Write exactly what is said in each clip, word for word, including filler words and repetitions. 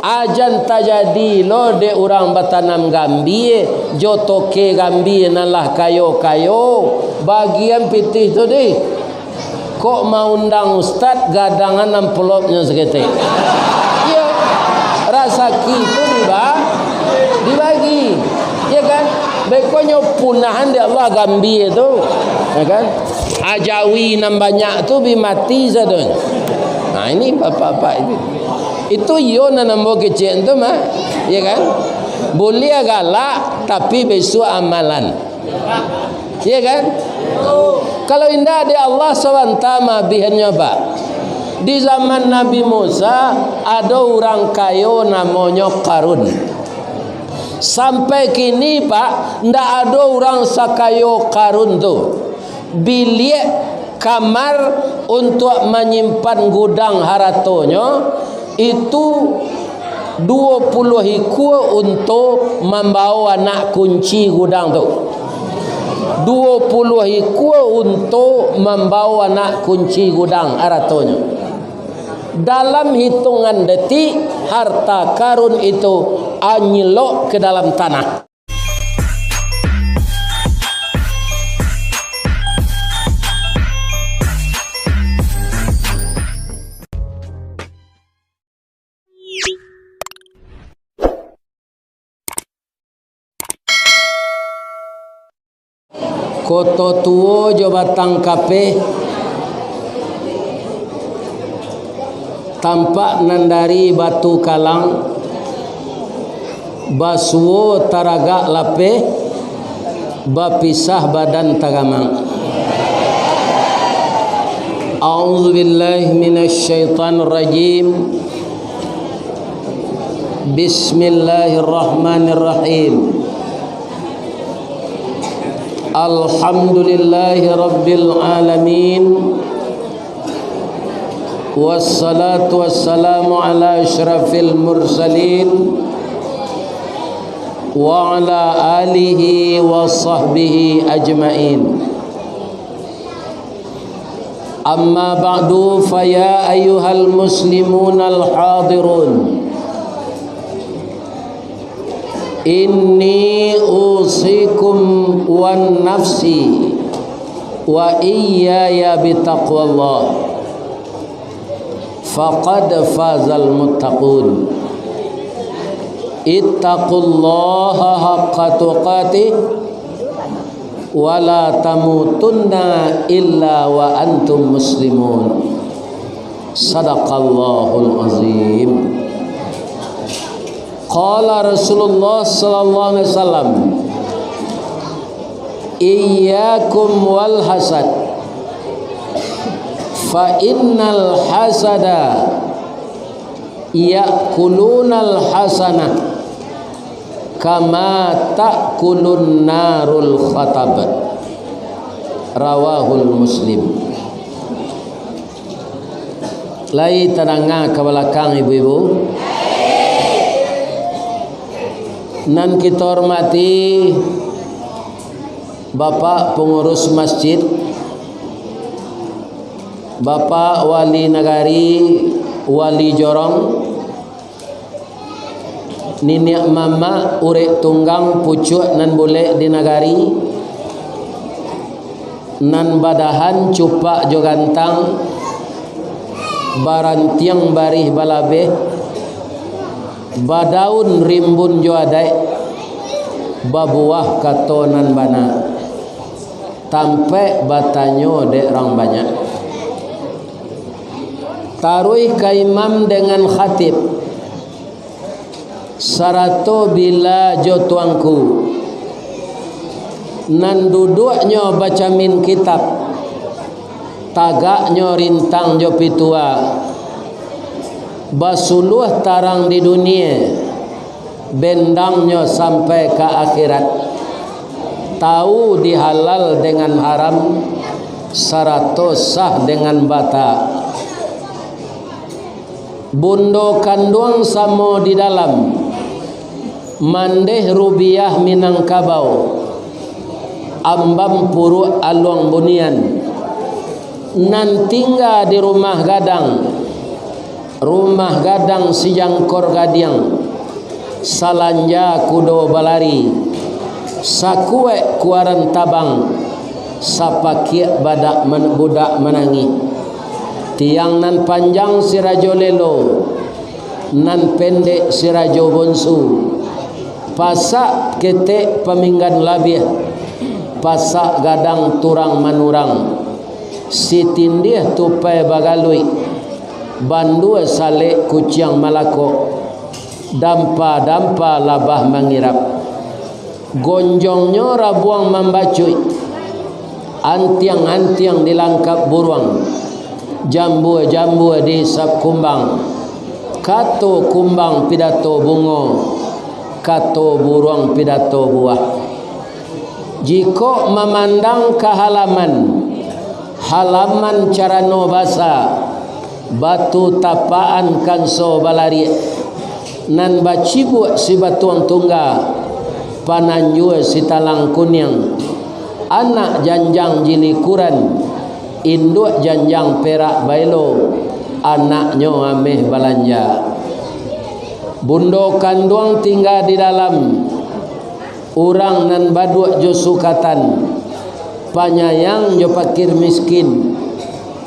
Ajan tajadi lo dek urang batanam gambie, jo toke gambie nan lah kayo-kayo, bagian pitih tu dih. Kok maundang ustad, gadangan amplopnyo saketek. Iyo, rasaki tu diba-, dibagi. Iyo kan? Bekonyo punahan dek Allah gambie tu. Iyo kan? Ajawi nan banyak tu bi mati sadonyo. Nah, ini bapak-bapak itu. Itu iyo nan ambo kecek tu mah. Iyo kan? Buliah galak, tapi bisuak amalan. Iya kan? Kalau indak dek Allah sabanta mah abihannyo, Pak. Di zaman Nabi Musa, ado urang kayo namonyo Karun. Sampai kini, Pak, ndak ado urang sakayo Karun tu. Biliak kamar untuak manyimpan gudang haratonyo, itu duo puluah ikua unto mambao anak kunci gudang tu. Duo puluah ikua unto mambao anak kunci gudang aratonyo. Dalam hitungan detik, harta Karun itu anyelok ke dalam tanah. Koto Tuo jo Batang Kapeh, tampak nan dari Batu Kalang, basuo taragak lapeh, bapisah badan tagamang. A'udzubillahi minasyaitonirrajim. Bismillahirrahmanirrahim. Alhamdulillahi rabbil alamin. Wassalatu wassalamu ala asyrafil mursalin wa ala alihi wa sahbihi ajmain. Amma ba'du, fa ya ayyuhal muslimunal hadirun. Inni usikum wa nafsi wa iyyaya bitaqwallah. Faqad fazal muttaqun. Ittaqullaha haqqa tuqatih wa la tamutunna illa wa antum muslimun. Sadaqallahul azim. Qala Rasulullah sallallahu alaihi wasallam, "Iyyakum wal hasad, fa innal hasada ya'kulunal hasanah kama ta'kulun narul khatab." Rawahul Muslim. Lai tadanga ka balakang, ibu-ibu? Nan kito hormati Bapak Pangurus Masjid, Bapak Wali Nagari, Wali Jorong, niniak mamak urek tunggang pucuak nan bulek di nagari, nan badahan cupak jo gantang, barantiang barih balabeh, badaun rimbun jo adaik, babuah kato nan bana, tampek batanyo dek rang banyak. Taruih ka imam dengan khatib, sarato bila jo tuangku, nan duduaknyo bacamin kitab, tagaknyo rintang jo pitua, basuluah tarang di dunie, bendangnyo sampai ka akhirat, tau di halal dengan haram, sarato sah dengan bata. Bundo kanduang samo di dalam, mandeh rubiah Minangkabau, ambam puruak aluang bunian, nan tingga di rumah gadang, Rumah gadang sijangkor gadiang, salanja kudo balari, sakuek kuaran tabang, sapakiak badak man-, budak manangih. Tiang nan panjang si rajo lelo, nan pendek si rajo bonsu. Pasak ketek paminggan labiah, pasak gadang turang manurang. Sitindih tupai bagaluik, bandua salek kuciang malakok, dampa-dampa labah mangirap. Gonjongnyo rabuang mambacuik, antiang-antiang dilangkap buruang, jambua-jambua diisap kumbang. Kato kumbang pidato bungo, kato buruang pidato buah. Jikok mamandang ka halaman, halaman carano basa, batu tapakan kanso balariak, nan bacibuak si batuang tungga, pananjua si talang kuniang, anak janjang jilikuran, induak janjang perak baelo, anaknyo ameh balanja. Bundo kanduang tingga di dalam, urang nan baduak jo sukatan, panyayang jo pakir miskin,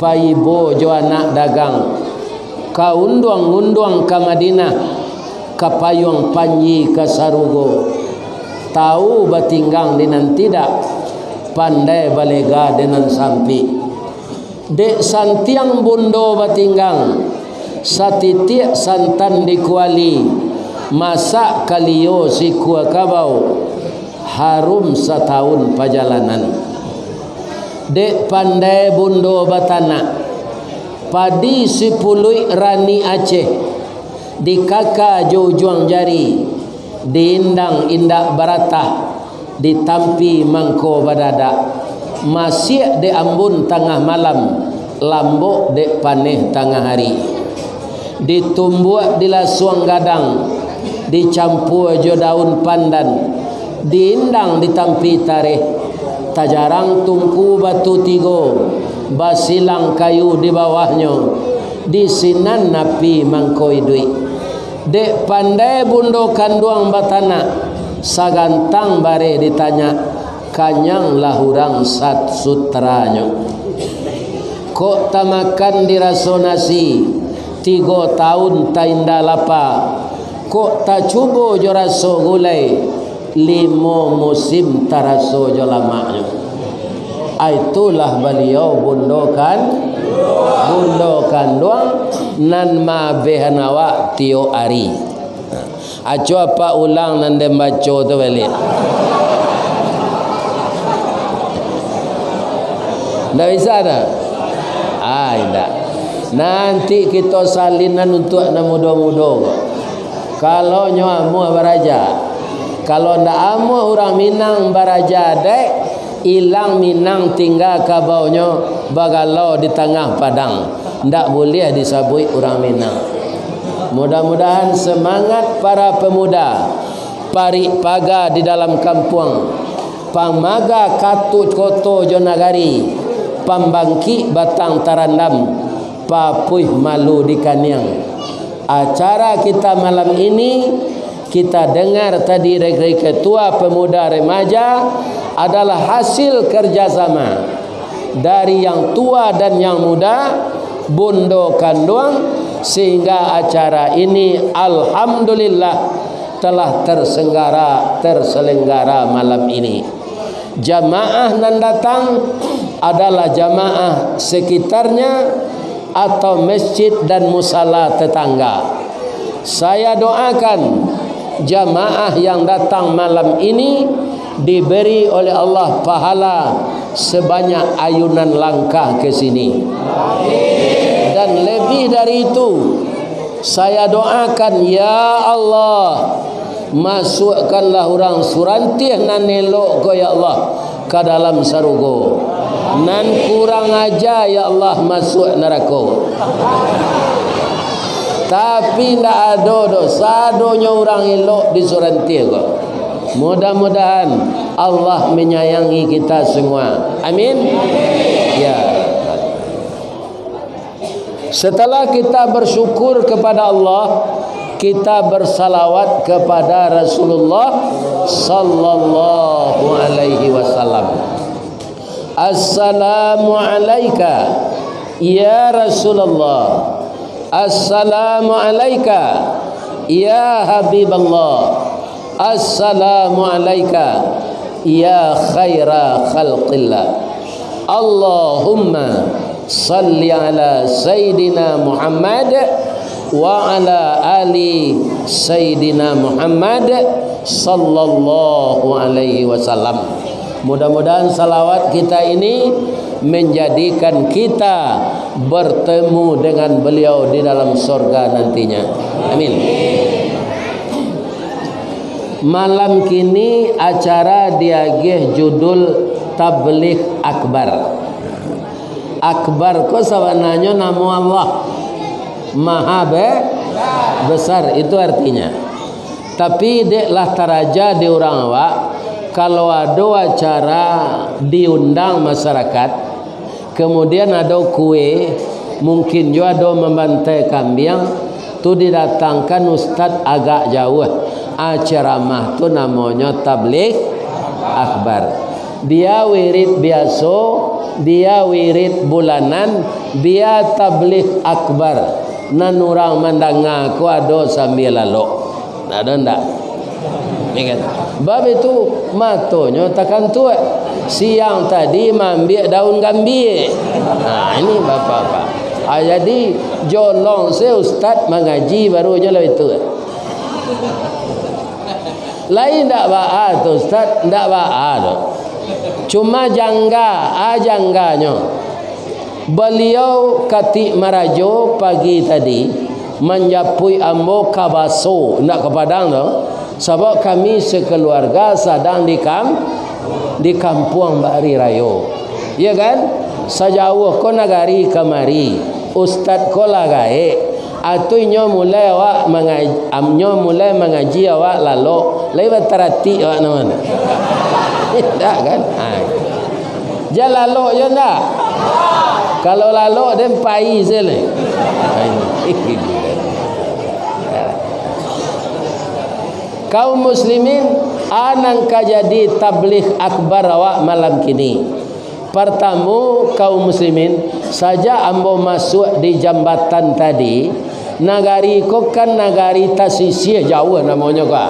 paibo jo anak dagang, ka unduang-unduang ka Madinah, ka payuang panji ka sarugo, tau batinggang di nan tidak, pandai balega di nan sampik. Dek santiang bundo batinggang, satitiak santan di kuali, masak kalio sikua kabau, harum satahun pajalanan. Dek pandai bundo batanak, padi sipuluik rani Aceh, dikaka jo ujuang jari, diindang indak baratah, ditampi mangko badadak, masiak dek ambun tangah malam, lambok dek paneh tangah ari. Ditumbuak di lasuang gadang, dicampua jo daun pandan, diindang ditampi tareh, tajarang tungku batu tigo, basilang kayu di bawahnyo, di sinan api mangko iduik. Dek pandai bundo kanduang batanak, sagantang bareh ditanyak, kanyang lah urang sat-, sutranyo. Kok tamakan di raso nasi, tigo taun tainda lapa. Kok tacubo jo raso gulai, limo musim taraso jo lamaknyo. Itulah baliau bundo kan-, bundo kanduang nan maabehan awak tiok ari. Aco apak ulang nan den baco tu baliak. Ndak bisa dah? Ah, indak. Nanti kito salinan untuak nan mudo-mudo ko. Kalau nyo amuah baraja, kalau ndak amuah urang Minang baraja dek, ilang Minang tingga kabaunyo bagalo di tangah padang. Ndak buliah disabuik urang Minang. Mudah-mudahan semangat para pemuda, parik paga di dalam kampuang, pamaga katuak koto jo nagari, pambangkik batang tarandam, papuih malu di kaniang. Acara kita malam ini, kita dengar tadi dari Ketua Pemuda Remaja, adalah hasil kerjasama dari yang tua dan yang muda, bundo kanduang, sehingga acara ini alhamdulillah telah tersenggara-, terselenggara malam ini. Jamaah nan datang adalah jamaah sekitarnya atau masjid dan musala tetangga. Saya doakan jamaah yang datang malam ini diberi oleh Allah pahala sebanyak ayunan langkah ke sini. Dan lebih dari itu, saya doakan, ya Allah, masukkanlah urang Surantiah nan elok ko, ya Allah, ka dalam sarugo. Nan kurang aja, ya Allah, masuak narako. Tapi ndak ado doh, sadonyo urang elok di Surantiah ko. Mudah-mudahan Allah menyayangi kita semua. Amin. Ya. Setelah kita bersyukur kepada Allah, kita bersalawat kepada Rasulullah sallallahu alaihi wasallam. Assalamu alaika, ya Rasulullah. Assalamu alaika, ya Habiballah. Assalamu alaika, ya khaira khalqillah. Allahumma salli ala Sayyidina Muhammad wa ala ali Sayyidina Muhammad sallallahu alaihi wasallam. Mudah-mudahan salawat kita ini menjadikan kita bertemu dengan beliau di dalam sorga nantinya. Amin. Malam kini acara diagiah judul Tabligh Akbar. Akbar ko sabananyo namo Allah. Maha be-, besar, itu artinya. Tapi dek lah taraja di urang awak, kalau ado acara diundang masyarakat, kemudian ado kue, mungkin juo ado mambantai kambiang, tu didatangkan ustad agak jauah. Ah, ceramah tu namonyo tabligh akbar. Bia wirid biaso, bia wirid bulanan, bia tabligh akbar. Nan urang mandanga ko ado sambia lalok. Ado ndak? Ya kan? Bab itu, matonyo takantuak. Siang tadi maambiak daun gambia. Nah, ini bapak-bapak. Ah, jadi, jolong se ustad mangaji baru nyo lah itu. Lai ndak baa tu, Ustaz? Ndak baa tu. Cuma jangga, ah, jangganyo. Baliau katik marajo pagi tadi, manjapuik ambo ka Baso, ndak ka Padang tu. Sabab kami sakaluarga sadang di kam-, di kampuang bak ari rayo. Iya kan? Sajauah ko nagari kamari, ustad ko lah gaek. Atu inyo mulai awak manga-, am-, nyo mulai mangaji awak lalok, lai bataratik awak naman. Indak kan? Ha. Jan lalok jo ndak? Kalau lalok, den pai se lai. Kaum muslimin, a nan ka jadi tabligh akbar awak malam kini. Partamo, kaum muslimin, sajak ambo masuak di jambatan tadi, nagari ko kan nagari tasisiah jauah namonyo ko,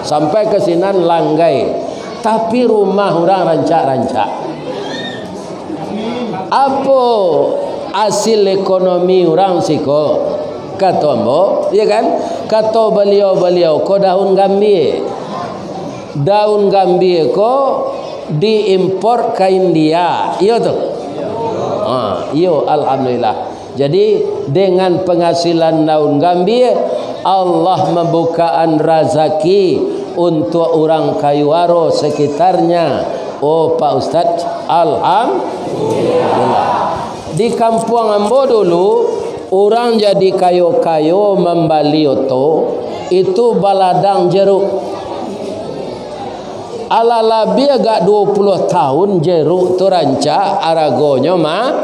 sampai ka sinan Langgai. Tapi rumah urang rancak-rancak. Apo asil ekonomi urang siko? Kato ambo, iya kan? Kato baliau-baliau ko daun gambia. Daun gambia ko diimpor ka India, iyo tu? Ha, iyo, alhamdulillah. Jadi, dengan penghasilan daun gambia, Allah mambukaan razaki untuak urang Kayu Aro sekitarnya. Oh, Pak Ustaz, alhamdulillah. Di kampuang ambo dulu, urang jadi kayo-kayo mambali oto, itu baladang jeruk. Alah labiah agak duo puluah tahun jeruk tu rancak, aragonyo ma-,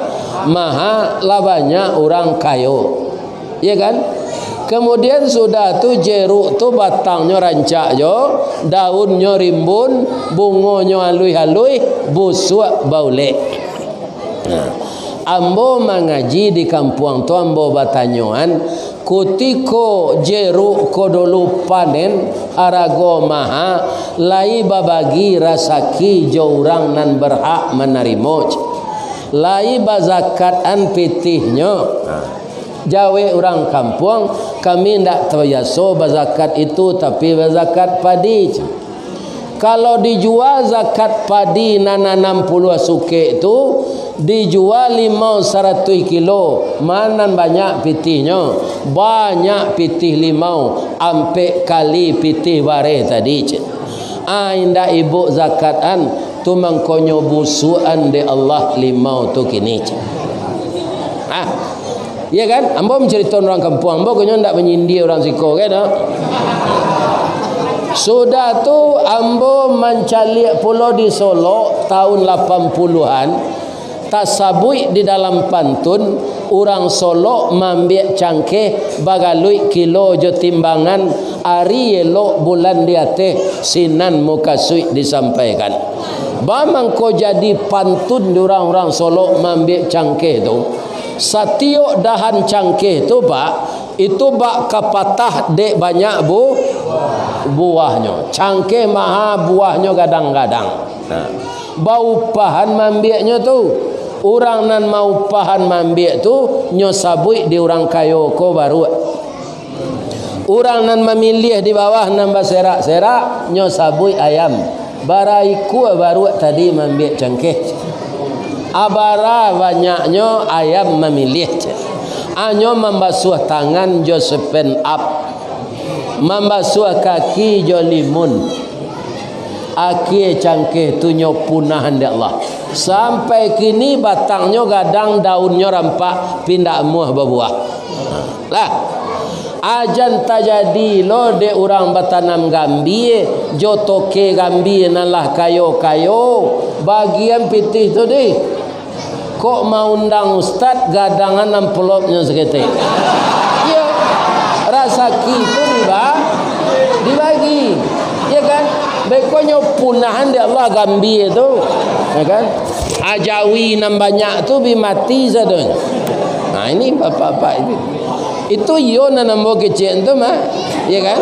maha, lah banyak urang kayo. Iya kan? Kemudian sudah tu jeruk tu batangnyo rancak jo, daunnyo rimbun, bungonyo aluih-aluih, busuak baulek. Nah, ambo mangaji di kampuang tu, ambo batanyoan, kutiko jeruk ko dulu panen, harago maha, lai babagi rasaki jo urang nan berhak manarimo, lai bazakatan pitihnyo. Nah, jawek urang kampuang, kami ndak tabiaso bazakat itu, tapi bazakat padi. Kalau dijua zakat padi nan anam puluah sukek tu, dijua limau saratuih kilo, ma nan banyak pitihnyo? Banyak pitih limau, ampek kali pitih bareh tadi, cek. Ah, indak ibuk zakat an, tu mangkonyo busuak an dek Allah limau tu kini, cek. Ah. Iya kan? Ambo mancarito urang kampuang, ambo konyo ndak manyindia urang siko, kan, no? Sudah tu, ambo mancaliak pulo di Solok tahun lapan puluhan, tasabuik di dalam pantun, Urang Solok maambiak cangkeh, bagaluik kilo jo timbangan, ari elok bulan di ateh, sinan mukasuik disampaikan. Ba mangko jadi pantun di urang-urang Solok maambiak cangkeh tu. Satiok dahan cangkeh tu, Pak, itu bak kapatah dek banyak bu-, buahnyo. Cangkeh maha, buahnyo gadang-gadang. Nah, baupahan maambiaknyo tu. Urang nan maupahan maambiak tu, nyo sabuik di urang kayo ko baruak. Urang nan mamiliah di bawah nan baserak-serak, nyo sabuik ayam. Bara ikua baruak tadi maambiak cangkeh? Abara banyaknyo ayam mamiliah, cek. Anyo mambasuah tangan jo sepen up, mambasuah kaki jo limun. Akie cangkeh tu nyo punahan dek Allah. Sampai kini batangnyo gadang, daunnyo rampak, pindak amuah babuah. Lah, ajan tajadi lo dek urang batanam gambie, jo toke gambie nan lah kayo-kayo, bagian pitih tu dih. Kok maundang ustad, gadangan amplopnyo saketek. Iyo, rasaki tu diba-, dibagi. Iyo kan? Bekonyo punahan dek Allah gambie tu. Iyo kan? Ajawi nan banyak tu bi mati sadonyo. Nah, ini bapak-bapak itu. Itu iyo nan ambo kecek tu mah. Iyo kan?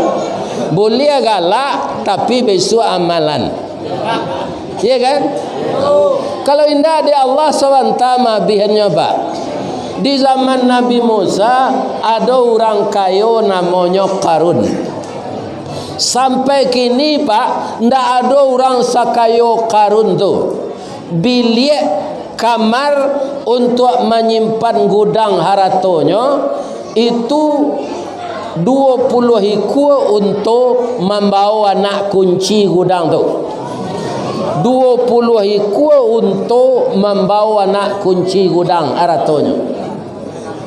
Buliah galak, tapi bisuak amalan. Iyo kan? Kalau indak dek Allah, sabanta mah abihannyo, Pak. Di zaman Nabi Musa, ado urang kayo namonyo Karun. Sampai kini, Pak, ndak ado urang sakayo Karun tu. Biliak kamar untuak manyimpan gudang haratonyo, itu duo puluah ikua unto mambao anak kunci gudang tu. Duo puluah ikua unto mambao anak kunci gudang haratonyo.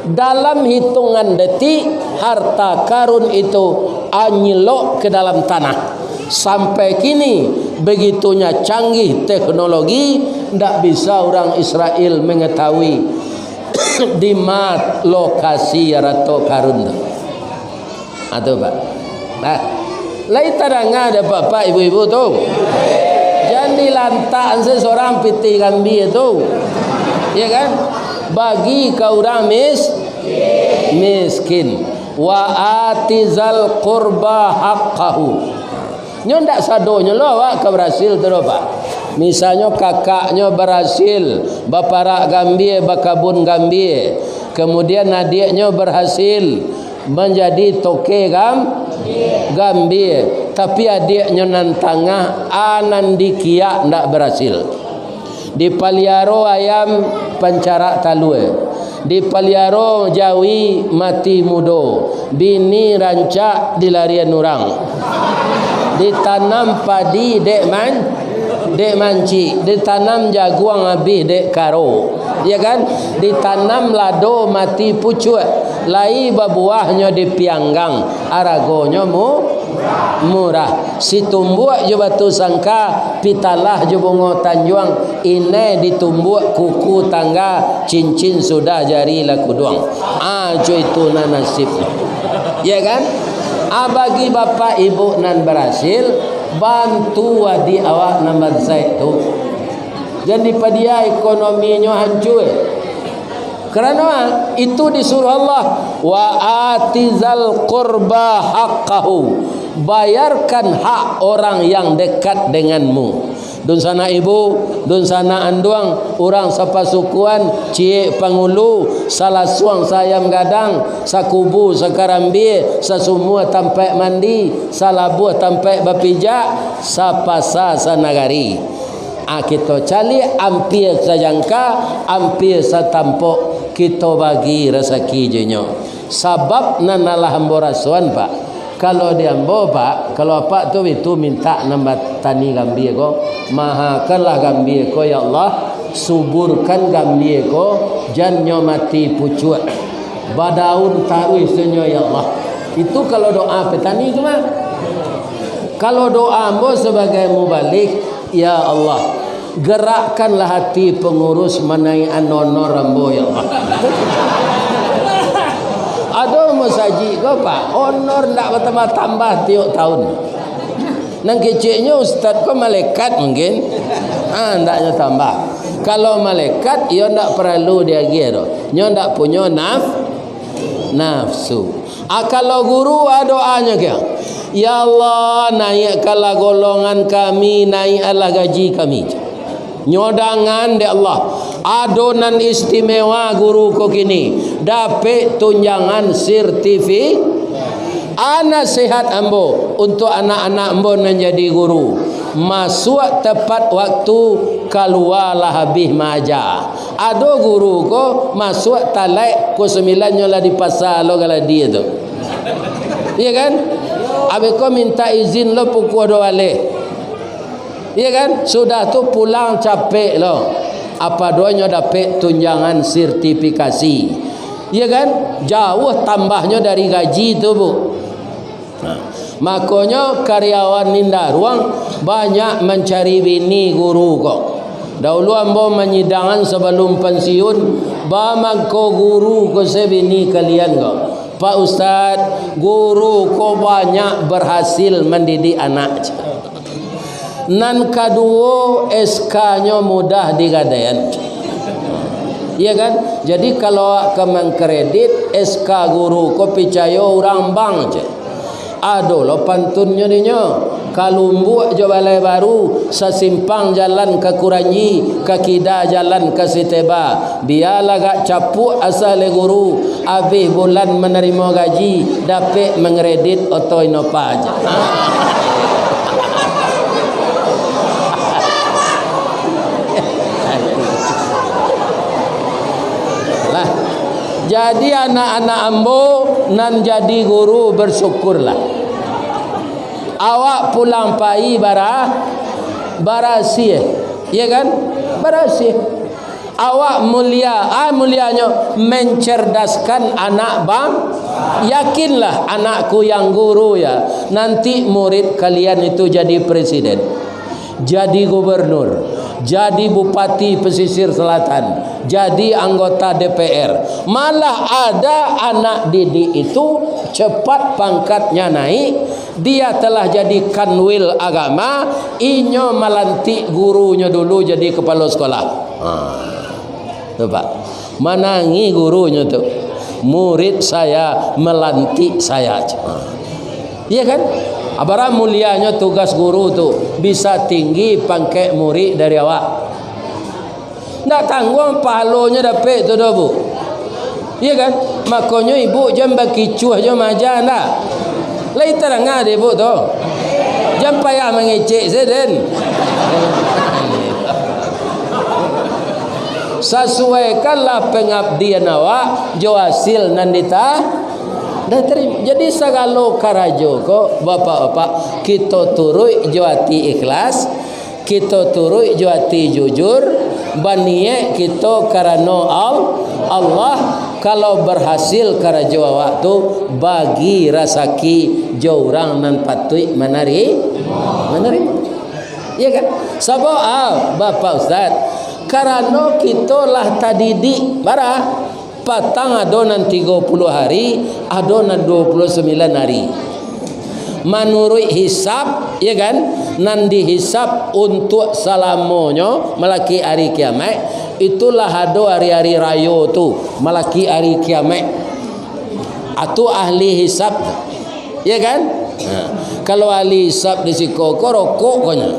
Dalam hitungan detik, harta Karun itu anyelok ke dalam tanah. Sampai kini, begitunya canggih teknologi, ndak bisa urang Israel mengetahui di ma lokasi arato Karun tu. Ha, tu, Pak. Nah, lai tadanga dek Bapak, Ibu-ibu tu? Jan dilantak sesorang pitih gambie tu. Ya kan? Bagi ka urang mis-, miskin. Wa atizal qurba haqqahu. Nyo ndak sadonyo lo awak ka barasil tu doh, Pak. Misalnyo, kakaknyo barasil baparak gambie, bakabun gambie. Kemudian, adiaknyo barasil manjadi toke gam-, gambie. Tapi, adiaknyo nan tangah, a nan dikiak, ndak barasil. Dipaliaro ayam pancarak talua, dipaliaro jawi mati mudo, bini rancak dilarian urang, ditanam padi dek man-, dek mancik, ditanam jaguang abih dek karo, ya kan? Ditanam lado mati pucuak, lai babuahnyo dipianggang, aragonyo mu-, murah. Situmbuak jo batu sangka, pitalah jo bungo tanjuang, inai ditumbuak kuku tangga, cincin sudah jari lah kuduang. Ah, jo itu nan nasib. Ya kan? Ah, bagi bapak ibu nan barasil, bantu adiak awak nan bansaik tu. Jan dipadia ekonominyo hancua. Karano itu disuruah Allah, "Wa atizal qurba haqqahu." Bayarkan hak orang yang dekat denganmu. Dunsanak ibu, dunsanak anduang, urang sapasukuan, ciek pangulu, salasuang saayam gadang, sakubu sakarambia, sasumua tampaik mandi, salabuah tampaik bapijak, sapasa sanagari. Ah, kito caliak ampia sajangka, ampia satampok, kito bagi rasaki jo inyo. Sabab nan alah ambo rasoan, Pak. Kalau di ambo, Pak, kalau apak tu itu mintak nan batani gambia ko, mahakanlah gambia ko, ya Allah, suburkan gambia ko, jan nyo mati pucuak. Badaun taruih sanyo, ya Allah. Itu kalau doa petani tu mah. Kalau doa ambo sabagai mubalig, ya Allah, Gerakkanlah hati pengurus manaikan honor ambo, ya Allah. Ado masajik ko, Pak, honor ndak batambah-tambah tiok tahun. Nan keceknyo ustaz ko malaikat mungkin. Ah, ndaknyo tambah. Kalau malaikat, iyo ndak paralu diagiah doh. Nyo ndak punyo naf-, nafsu. Ah, kalau guru, ah, doanyo kek, "Ya Allah, naikkanlah golongan kami, naikkanlah gaji kami." Nyo dangan dek Allah, ado nan istimewa guru ko kini, dapek tunjangan sertifi-, ah, nasihat ambo untuk anak-anak ambo nan jadi guru, masuak tepat waktu, kalualah habih maaja. Ado guru ko masuak talaik, pukua sambilan nyo lah di pasa lo galadi tu. Iya kan? Abih ko minta izin lo pukua duo baleh. Iya kan? Sudah tu pulang capek lo. Apa duonyo dapek tunjangan sertifikasi. Iya kan? Jauah tambahnyo dari gaji tu, Bu. Nah, makonyo karyawan Indaruang banyak mancari bini guru ko. Dahulu ambo manyidangan sabalum pansiun, ba mangko guru ko se bini kalian ko. "Pak Ustaz, guru ko banyak berhasil mandidik anak." Nan kaduo, S K-nyo mudah digadaian. Iya kan? Jadi, kalau awak ka mangkredit, S K guru ko picayo urang bank je. Ado lo pantunnyo dinyo, ka Lumbuk jo Balai Baru, sasimpang jalan ka Kuranji, ka kida jalan ka Siteba. Bialah agak capuak asa leh guru, abih bulan manarimo gaji, dapek mangredit oto Innova je. Lah, jadi anak-anak ambo nan jadi guru, bersyukurlah. Awak pulang pai bara-, barasiah, iya kan? Barasiah. Awak mulia, ah, mulianyo mencerdaskan anak bang-, yakinlah anakku yang guru ya, nanti murid kalian itu jadi presiden, jadi gubernur, jadi bupati pesisir selatan, jadi anggota D P R. Malah ada anak didik itu cepat pangkatnya naik, dia telah jadi kanwil agama, inyo malantik gurunyo dulu jadi kepala sekolah. Ha. Tu, Pak. Manangih gurunyo tu. "Murid saya melantik saya." Ha. Iya kan? Bara mulianyo tugas guru tu, bisa tinggi pangkek murid dari awak. Ndak tangguang pahalonyo dapek tu doh, Bu. Iya kan? Makonyo ibu jan bakicuah jo maaja, ndak? Lai tarangah dek ibu tu. Jan payah mangecek se den. Sasuaikanlah pangabdian awak jo hasil nan dita-, ditarimo. Jadi sagalo karajo ko, bapak-bapak, kito turuik jo ati ikhlas, kito turuik jo ati jujur, baniaik kito karano Al-, Allah. Kalau berhasil karajo awak tu, bagi rasaki jo urang nan patuik manari-, manarimo. Iya kan? Sabab, ah, Bapak Ustaz, karano kito lah tadidik, bara? Patang ado nan tigo puluah hari, ado nan duo puluah sambilan hari. Manuruik hisab, ya kan, nan dihisab untuak salamonyo malakik ari kiamaik, itulah ado ari-ari rayo tu, malakik ari kiamaik. Atu ahli hisab. Ya kan? Ha. Kalau ahli hisab di siko ko rokok ko nyo.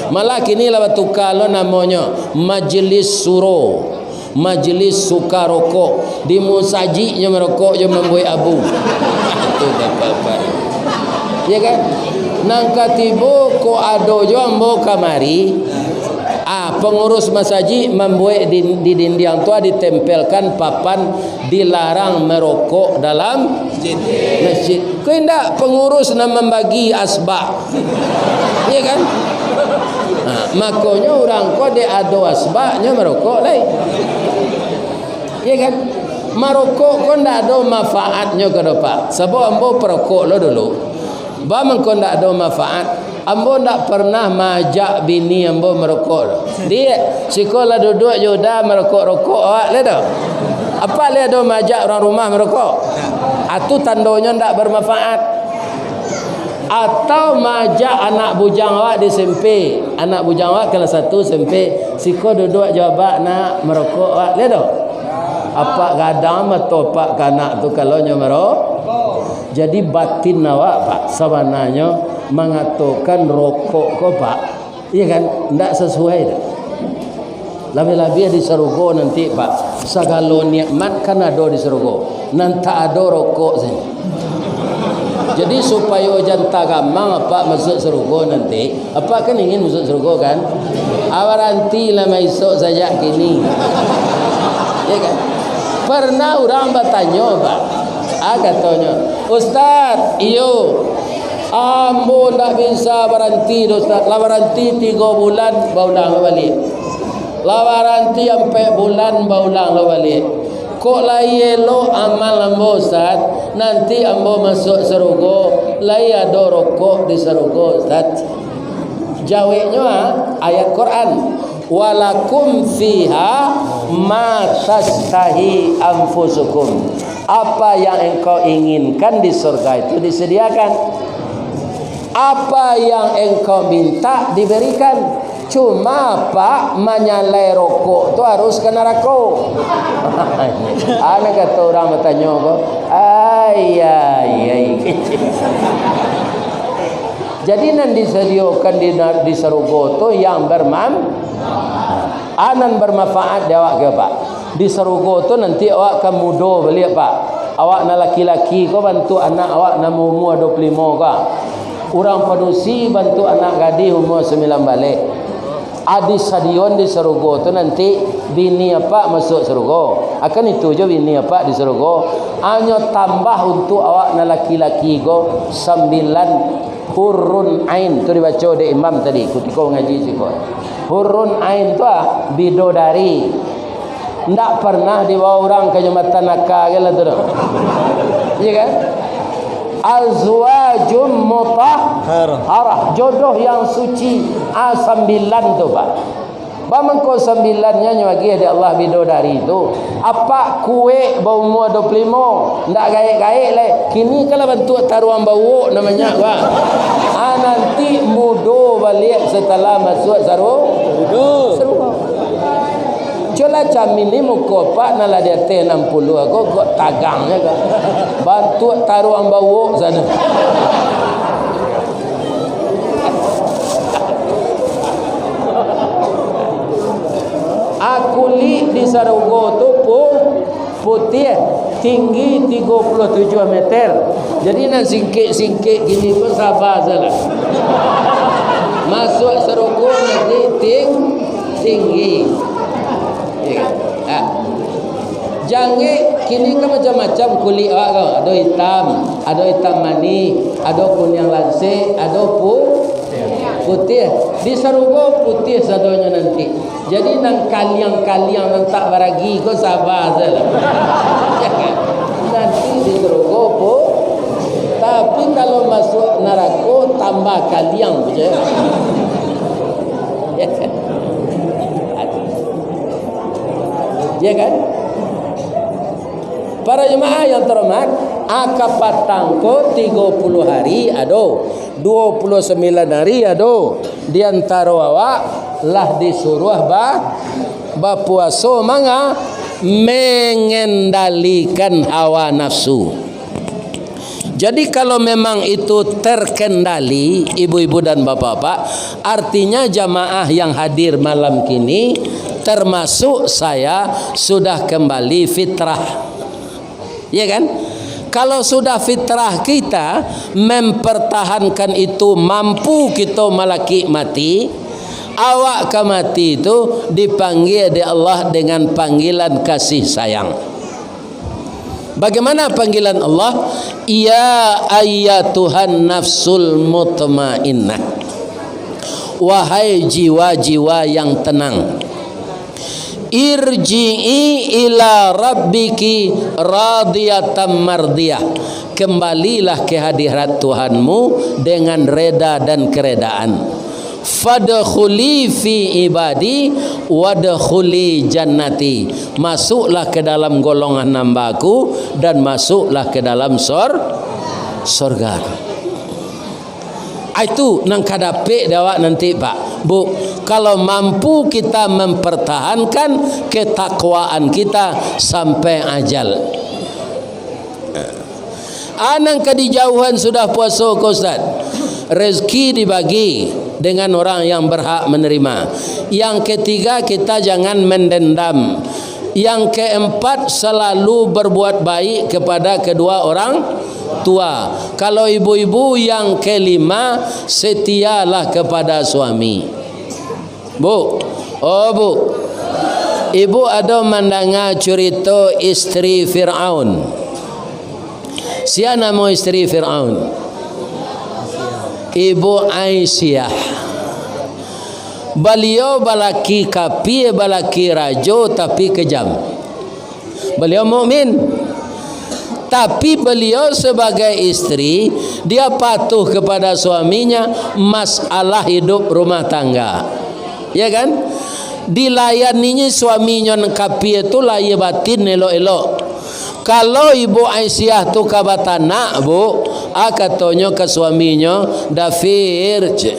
Malah kini lah batuka lo namonyo, majlis suro, majlis suka rokok. Di musajik nyo marokok jo mambuek abu. Tu bapak-bapak. Ya kan? Nan katibo ko ado jo ambo kamari. Ah, pengurus masajik mambuek di, di dindiang tu ditempelkan papan dilarang merokok dalam masjid. Ko indak, pengurus nan mambagi asbak. Iya kan? Nah, makonyo urang ko dek ado asbaknyo marokok lai. Iya kan? Marokok ko ndak ado manfaatnyo ko doh, Pak. Sabab ambo parokok lo dulu. Ba mangko ndak ado manfaat. Ambo ndak pernah maajak bini ambo marokok doh. Diak, siko lah duduak jo Uda marokok-rokok awak lai doh. Apak lai ado maajak urang rumah marokok? Ah, tu tandonyo ndak bermanfaat. Atau maajak anak bujang awak di S M P. Anak bujang awak kelas satu S M P. Siko duduak jo abak nak marokok awak lai doh. Apak gadang mato apak ka anak tu kalau nyo marokok. Jadi batin awak, Pak, sabananyo mangatokan rokok ko, Pak, iya kan, ndak sasuai doh. Labiah-labiah di sarugo nanti, Pak, sagalo nikmat kan ado di sarugo. Nan tak ado rokok sajo. Jadi supayo jan tagamang apak masuak sarugo nanti, apak kan ingin masuak sarugo kan? Ah, barantilah maisok sajak kini. Ya kan? Pernah urang batanyo, Pak. Ah, katonyo, "Ustaz, iyo, ambo ndak bisa baranti doh, Ustaz. Lah baranti tigo bulan, baulang lo baliak. Lah baranti ampek bulan, baulang lo baliak. Kok lai elok amal ambo, Ustaz? Nanti ambo masuak sarugo, lai ado rokok di sarugo, Ustaz." Jaweknyo, ah, ayat Quran, "Walakum fiha ma tastahi anfusukum." Apa yang engkau inginkan di surga itu disediakan. Apa yang engkau minta diberikan. Cuma, Pak, manyalai rokok tu harus ka narako. Ana kato urang batanyo ko, ai, ai, ai. Jadi nan disadiokan di, di sarugo tu yang berman-, anan bermanfaat di awak ke, Pak? Di sarugo tu nanti awak ka mudo baliak, Pak. Awak nan laki-laki ko bantuak anak awak nan umua dua puluh limo ko. Urang padusi bantuak anak gadih umua sambilan baleh. Adi sadion di sarugo tu nanti bini apak masuak sarugo. Akan itu jo bini apak di sarugo. Hanyo tambah untuak awak nan laki-laki ko sambilan hurun ain. Tu dibaco dek imam tadi kutiko mangaji siko. Hurun ain tu, ah, bidodari. Ndak pernah dibawa urang ka Jambatan Naka kan lah tu doh. Iya kan? Azwajum mutahharah, jodoh yang suci. Ah, sambilan tu, Pak. Bamangko sambilannyo nyo agiah dek Allah bidodari tu. Apak kuek baumua dua puluh limo, ndak gaek-gaek lai. Kini kan lah bantuak taruang bawok namonyo, Pak. Ah, nanti mudo baliak satalah masuak saru-, sarugo. Cubolah camin ni muko apak nan lah di ateh anam puluah ko, kok tagangnyo ko. Bantuak taruang bawok sano. Ah, kulik di sarugo tu pu-, putiah, tinggi tigo puluah tujuah meter. Jadi nan singkek-singkek kini pun saba sajolah. Masuak sarugo nanti ting-, tinggi. Ya kan? Ah. Jangek kini kan macam-macam kulik awak ko. Ado itam, ado itam manih, ado kuniang lansek, ado pu-, putiah. Di sarugo putiah sadonyo nanti. Jadi nan kaliang-kaliang nan tak baragi ko saba sajolah. Nanti di sarugo pu-, tapi kalau masuak narako tambah kaliang je. Ya kan? Para jemaah yang terhormat, aka patang ko tigo puluah hari ado, dua puluh sembilan hari ado, di antaro awak lah disuruah ba-, bapuaso manga-, mengendalikan hawa nafsu. Jadi, kalau memang itu terkendali, ibu-ibu dan bapak-bapak, artinya jamaah yang hadir malam kini, termasuk saya, sudah kembali fitrah. Ya kan? Kalau sudah fitrah kita, mempertahankan itu, mampu kita malakik mati, awak ka mati itu dipanggil dek Allah dengan panggilan kasih sayang. Bagaimana panggilan Allah? "Ya ayyatuhan nafsul mutmainnah." Wahai jiwa-jiwa yang tenang. Irji'i ila rabbiki radiyatan mardiyah. Kembalilah ke hadirat Tuhanmu dengan reda dan keredaan. Fadkhuli fi ibadi wadkhuli jannati. Masuklah ke dalam golongan hamba-Ku dan masuklah ke dalam sor-, sorga-Ku. Ah, itu nan ka dapek dek awak nanti, Pak. Bu, kalau mampu kita mempertahankan ketakwaan kita sampai ajal. Ah, nan ka dijauhan sudah puaso ko, Ustaz. Rezeki dibagi dengan orang yang berhak menerima. Yang ketiga, kita jangan mendendam. Yang keempat, selalu berbuat baik kepada kedua orang tua. Kalau ibu-ibu, yang kelima, setialah kepada suami. Bu, oh, Bu, ibu ado mandanga curito istri Firaun? Sia namo istri Firaun? Ibu Aisyah. Baliau balaki kapie, balaki rajo, tapi kejam. Baliau mukmin. Tapi beliau sebagai istri, dia patuh kepada suaminya, masalah hidup rumah tangga. Ya kan? Dilayani suaminyo nan kapie tu lahia batin elok-elok. Kalau Ibu Aisyah tu ka batanak, Bu, ah, katonyo ka suaminyo, "Dafir," cek.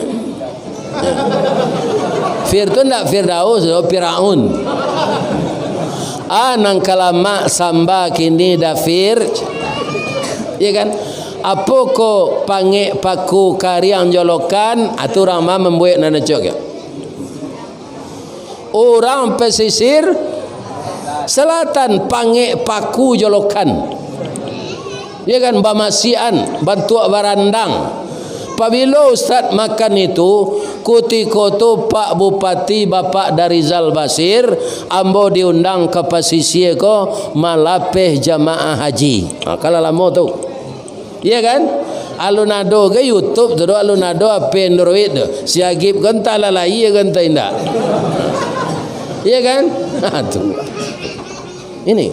Fir tu ndak Firdaus, oh, Firaun. Ah, nan ka lamak samba kini, Dafir. Ya kan? Apo ko pangek paku kariang jolokan, ah, tu urang ma mambuek nan acok. Urang pesisir selatan pangek paku jolokan. Ya kan, bamasiakan, bantuak barandang. Pabilo ustaz makan itu, kutiko tu Pak Bupati, Bapak Darizal Basir, ambo diundang ka pasisia ko malapeh jamaah haji. Ha, kalau lamo tu. Iya kan? Alun ado ka YouTube tu doh, alun ado H P Android tu. Si Agib ko antah lah lahia ko antah indak. Iya kan? Ha, tu. Ini.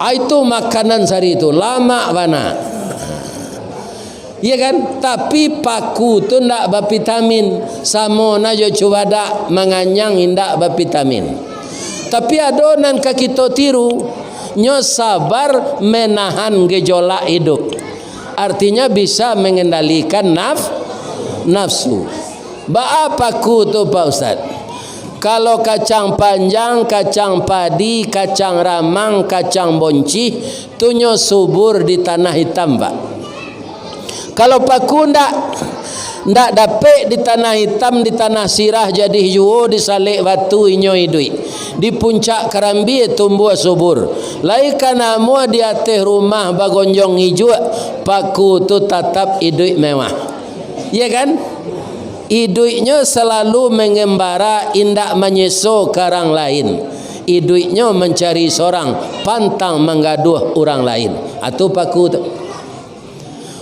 Ah, itu makanan sari tu, lamak bana. Iya kan? Tapi paku tu ndak bavitamin, samo na jo cubadak, manganyang indak bavitamin. Tapi ado nan ka kito tiru, nyo sabar menahan gejolak idup. Artinya bisa mengendalikan naf-, nafsu. Baa paku tu, Pak Ustaz? Kalau kacang panjang, kacang padi, kacang ramang, kacang boncih, tu nyo subur di tanah itam, Pak. Kalau paku ndak, ndak dapek di tanah itam, di tanah sirah jadih juo, di salek batu inyo iduik. Di puncak karambia tumbuah subur. Lai ka namuah di ateh rumah bagonjong ijuak, paku tu tatap iduik mewah. Iya kan? Iduiknyo salalu mengembara, indak manyeso ka urang lain. Iduiknyo mancari sorang, pantang manggaduah urang lain. Atu paku tu.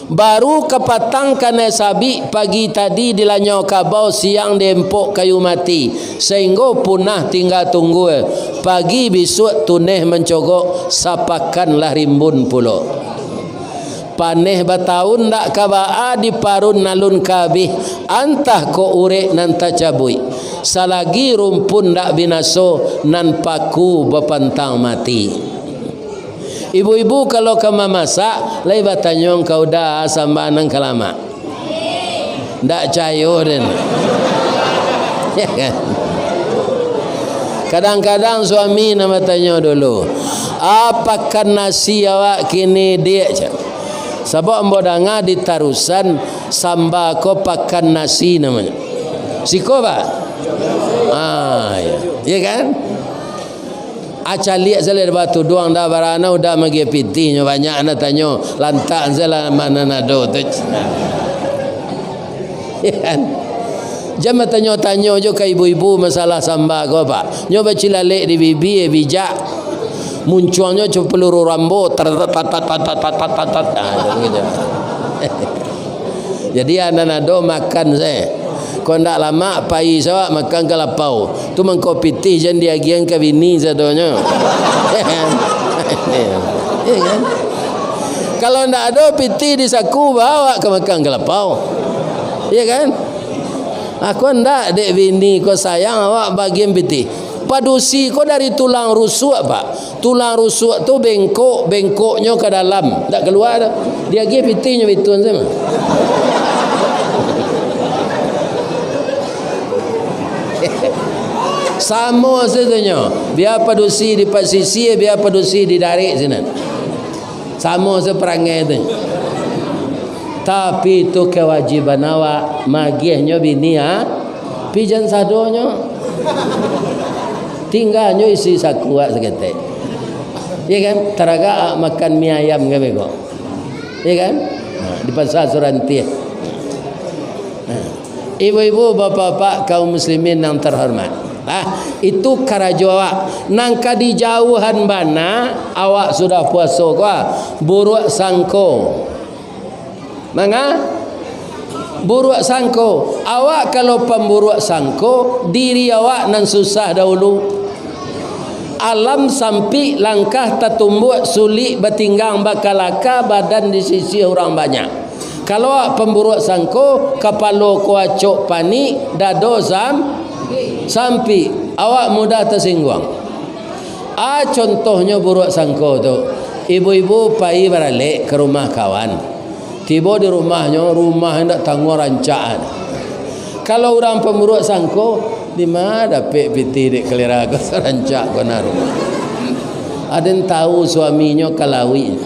Baru kapatang kanai sabik, pagi tadi dilanyau kabau, siang diempok kayu mati, sainggo punah tingga tunggua, pagi bisuak tuneh mancogok, sapakan lah rimbun pulo. Paneh bataun ndak ka baa, diparun alun ka abih, antah kok urek nan tacabuik. Salagi rumpun ndak binaso, nan paku bapantang mati. Ibu-ibu kalau ka mamasak, lai batanyo ka uda samba nan ka lamak. Ndak cayo den. Ya kan? Kadang-kadang suami nan batanyo dulu, "Apakan nasi awak kini, Diak?" cak. Sabab ambo danga di Tarusan, samba ko pakan nasi namonyo. Siko, Pak? Ah, iya. Iya kan? Ah, caliak salah batuduang dah barana udah magi pitih nyo banyak nak tanyo, lantak salah mana nado tu. Iya kan? Jan batanyo-tanyo jo ka ibu-ibu masalah samba ko, Pak. Nyo bacilalek di bibia, bijak. Muncuangnyo cuma peluru Rambo, tar, tar, tar. Ah, gitu. Jadi, anak nado makan se. Kok ndak lamak, pai se awak makan ka lapau. Tu mangko pitih jan diagiahan ka bini sadonyo. Iyo kan? Kalau ndak ado pitih di saku, bao awak ka makan ka lapau. Iyo kan? Aku ndak, dek bini ko sayang awak bagian pitih. Padusi ko dari tulang rusuak, Pak. Tulang rusuak tu bengkok, bengkoknyo ka dalam, ndak kalua doh. Diagiah pitihnyo bituan se mah. Samo se tu nyo. Bia padusi dipasisia, bia padusi didarek sinan. Samo se parangai tu. Tapi tu kawajiban awak, magiahnyo bini, ha? Pi jan sadonyo. Tingganyo isi saku awak saketek. Iyo kan? Taragak awak makan mi ayam kan beko. Iyo kan? Ha, di Pasa Surantiah. Ha. Ibu-ibu, bapak-bapak, kaum muslimin yang terhormat. Ah, itu karajo awak. Nan ka dijauahan bana, awak sudah puaso ko, ah, buruak sangko. Manga? Buruak sangko. Awak kalau pamburuak sangko, diri awak nan susah dahulu. Alam sampik, langkah tatumbuak, sulik batinggang, bakalaka, badan disisiah urang banyak. Kalau awak pamburuak sangko, kapalo ko acok panik, dado sam-, sampik, awak mudah tasingguang. A, contohnyo buruak sangko tu, ibu-ibu pai baralek ka rumah kawan. Tibo di rumahnyo, rumah indak tangguang rancak. Kalau urang pamburuak sangko, dima dapek pitih dek kalera ko sarancak ko nah rumah. Aden tahu suaminyo ka lauik,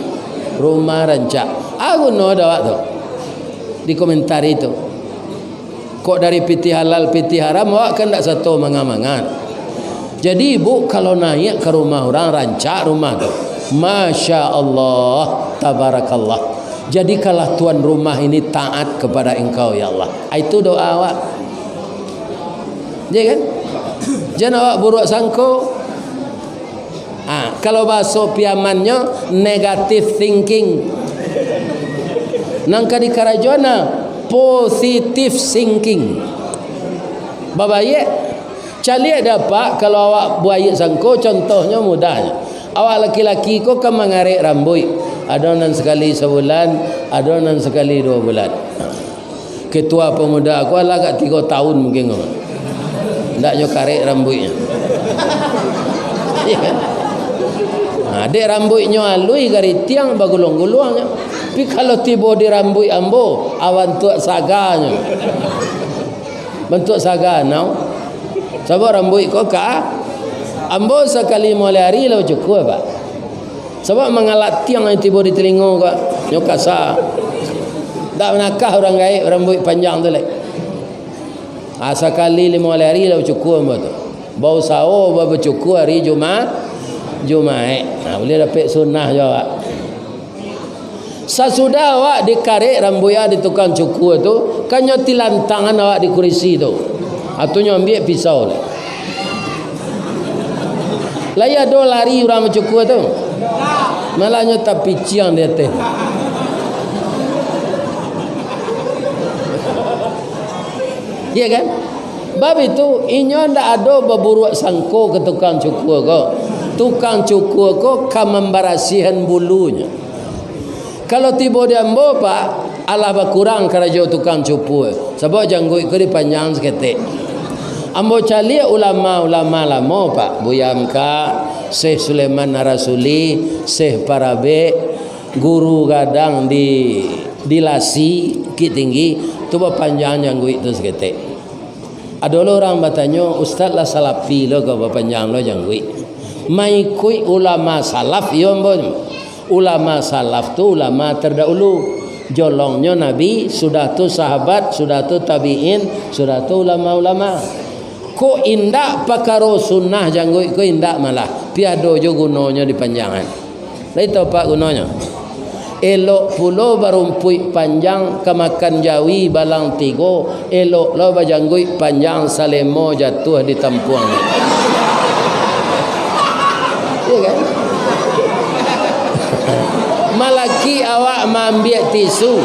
rumah rancak. A guno dek awak tu? Dikomentari tu. Kok dari pitih halal, pitih haram, awak kan ndak sato manga-manga. Jadi, ibu kalau naiak ka rumah urang, rancak rumah tu. Masya Allah, tabarakallah. Jadikanlah tuan rumah ini taat kepada Engkau, ya Allah. Ah, itu doa awak. Ya kan? Jan awak buruak sangko. Ah, kalau bahaso Piamannyo, negative thinking. Nan ka dikarajoan, nah, positive thinking. Babaiak, caliak dek Apak, kalau awak buaiak sangko, contohnyo mudahnyo. Awak laki-laki ko kan mangarek rambuik. Ado nan sakali sabulan, ado nan sakali duo bulan. Ketua pemuda ko alah agak tigo tahun mungkin ko. Ndak nyo karek rambuiknyo. Iyo kan? Nah, dek rambuiknyo alui garitiang baguluang-guluang nyo. Tapi kalau tibo di rambuik ambo, a bantuak saganyo. Bantuak saga anau. Sabab rambuik ko ka, ambo sakali mulai ari lah bacukua, Pak. Sabab mangalak tiang nan tibo di talingo ko, nyo kasa. Ndak manakah urang gaek rambuik panjang tu lai. Ah, sakali limo ari lah bacukua ambo tu. Bausaho ba-, bacukua ari Juma-, Jumaik. Nah, buliah dapek sunnah jo awak. Sasudah awak dikarek rambuik awak di tukang cukua tu, kan nyo tilantangan awak di kurisi tu. Atu nyo ambiak pisau lai. Lai ado lari urang bacukua tu? Malah nyo tapiciang di ateh. Iya kan? Bab itu, inyo ndak ado baburuak sangko ka tukang cukua ko. Tukang cukua ko ka mambarasiahan bulunyo. Kalau tibo di ambo, Pak, alah bakurang karajo tukang cukua, sabab jangguik ko dipanjang saketek. Ambo caliak ulama-ulama lamo, Pak, Buya Hamka, Syekh Sulaiman Ar-Rasuli, Syekh Parabek, guru gadang di, di Lasi, Bukittinggi, tu bapanjang jangguik tu saketek. Ado lo urang batanyo, "Ustaz lah salafi lo ko, bapanjang lo jangguik?" Maikuik ulama salaf, iyo ambo. Ulama salaf tu ulama tardahulu. Jolongnyo Nabi, sudah tu sahabat, sudah tu tabiin, sudah tu ulama-ulama. Kok indak pakaro sunnah jangguik ko indak malah, tapi ado jo gunonyo dipanjangan. Lai tau, Pak, gunonyo? Elok pulo barumpuik panjang ka makan jawi balang tigo, elok lo bajangguik panjang salemo jatuah di tampuang. Iya kan? Malaki awak maambiak tisu.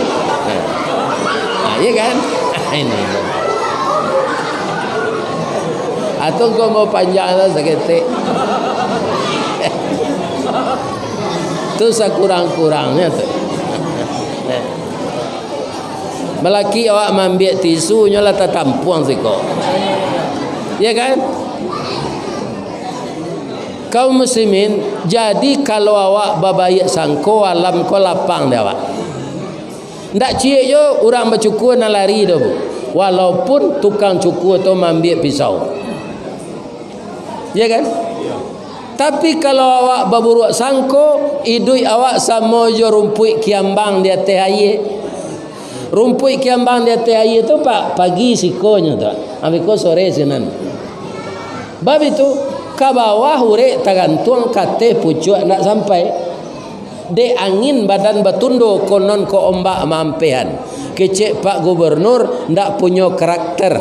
Nah, iya kan? Ini. Atau kau mau panjang lah saketek. Tu sakurang-kurangnyo tu. Malaki awak maambiak tisu, nyo lah tatampuang siko. Ya kan? Kaum muslimin, jadi kalau awak babaiak sangko, alam ko lapang di awak. Ndak ciek jo urang bacukua nan lari doh, Bu. Walaupun tukang cukua tu maambiak pisau. Ya kan? Tapi kalau awak baburuak sangko, iduik awak samo jo rumpuik kiambang di ateh aia. Rumpuik kiambang di ateh aia tu, Pak, pagi sikonyo tu, abih ko sore sinan. Bab itu, ka bawah urek tagantuang, ka ateh pucuak ndak sampai. Dek angin badan batundo, konon ko ombak maampehan. Kecek Pak Gubernur ndak punyo karakter.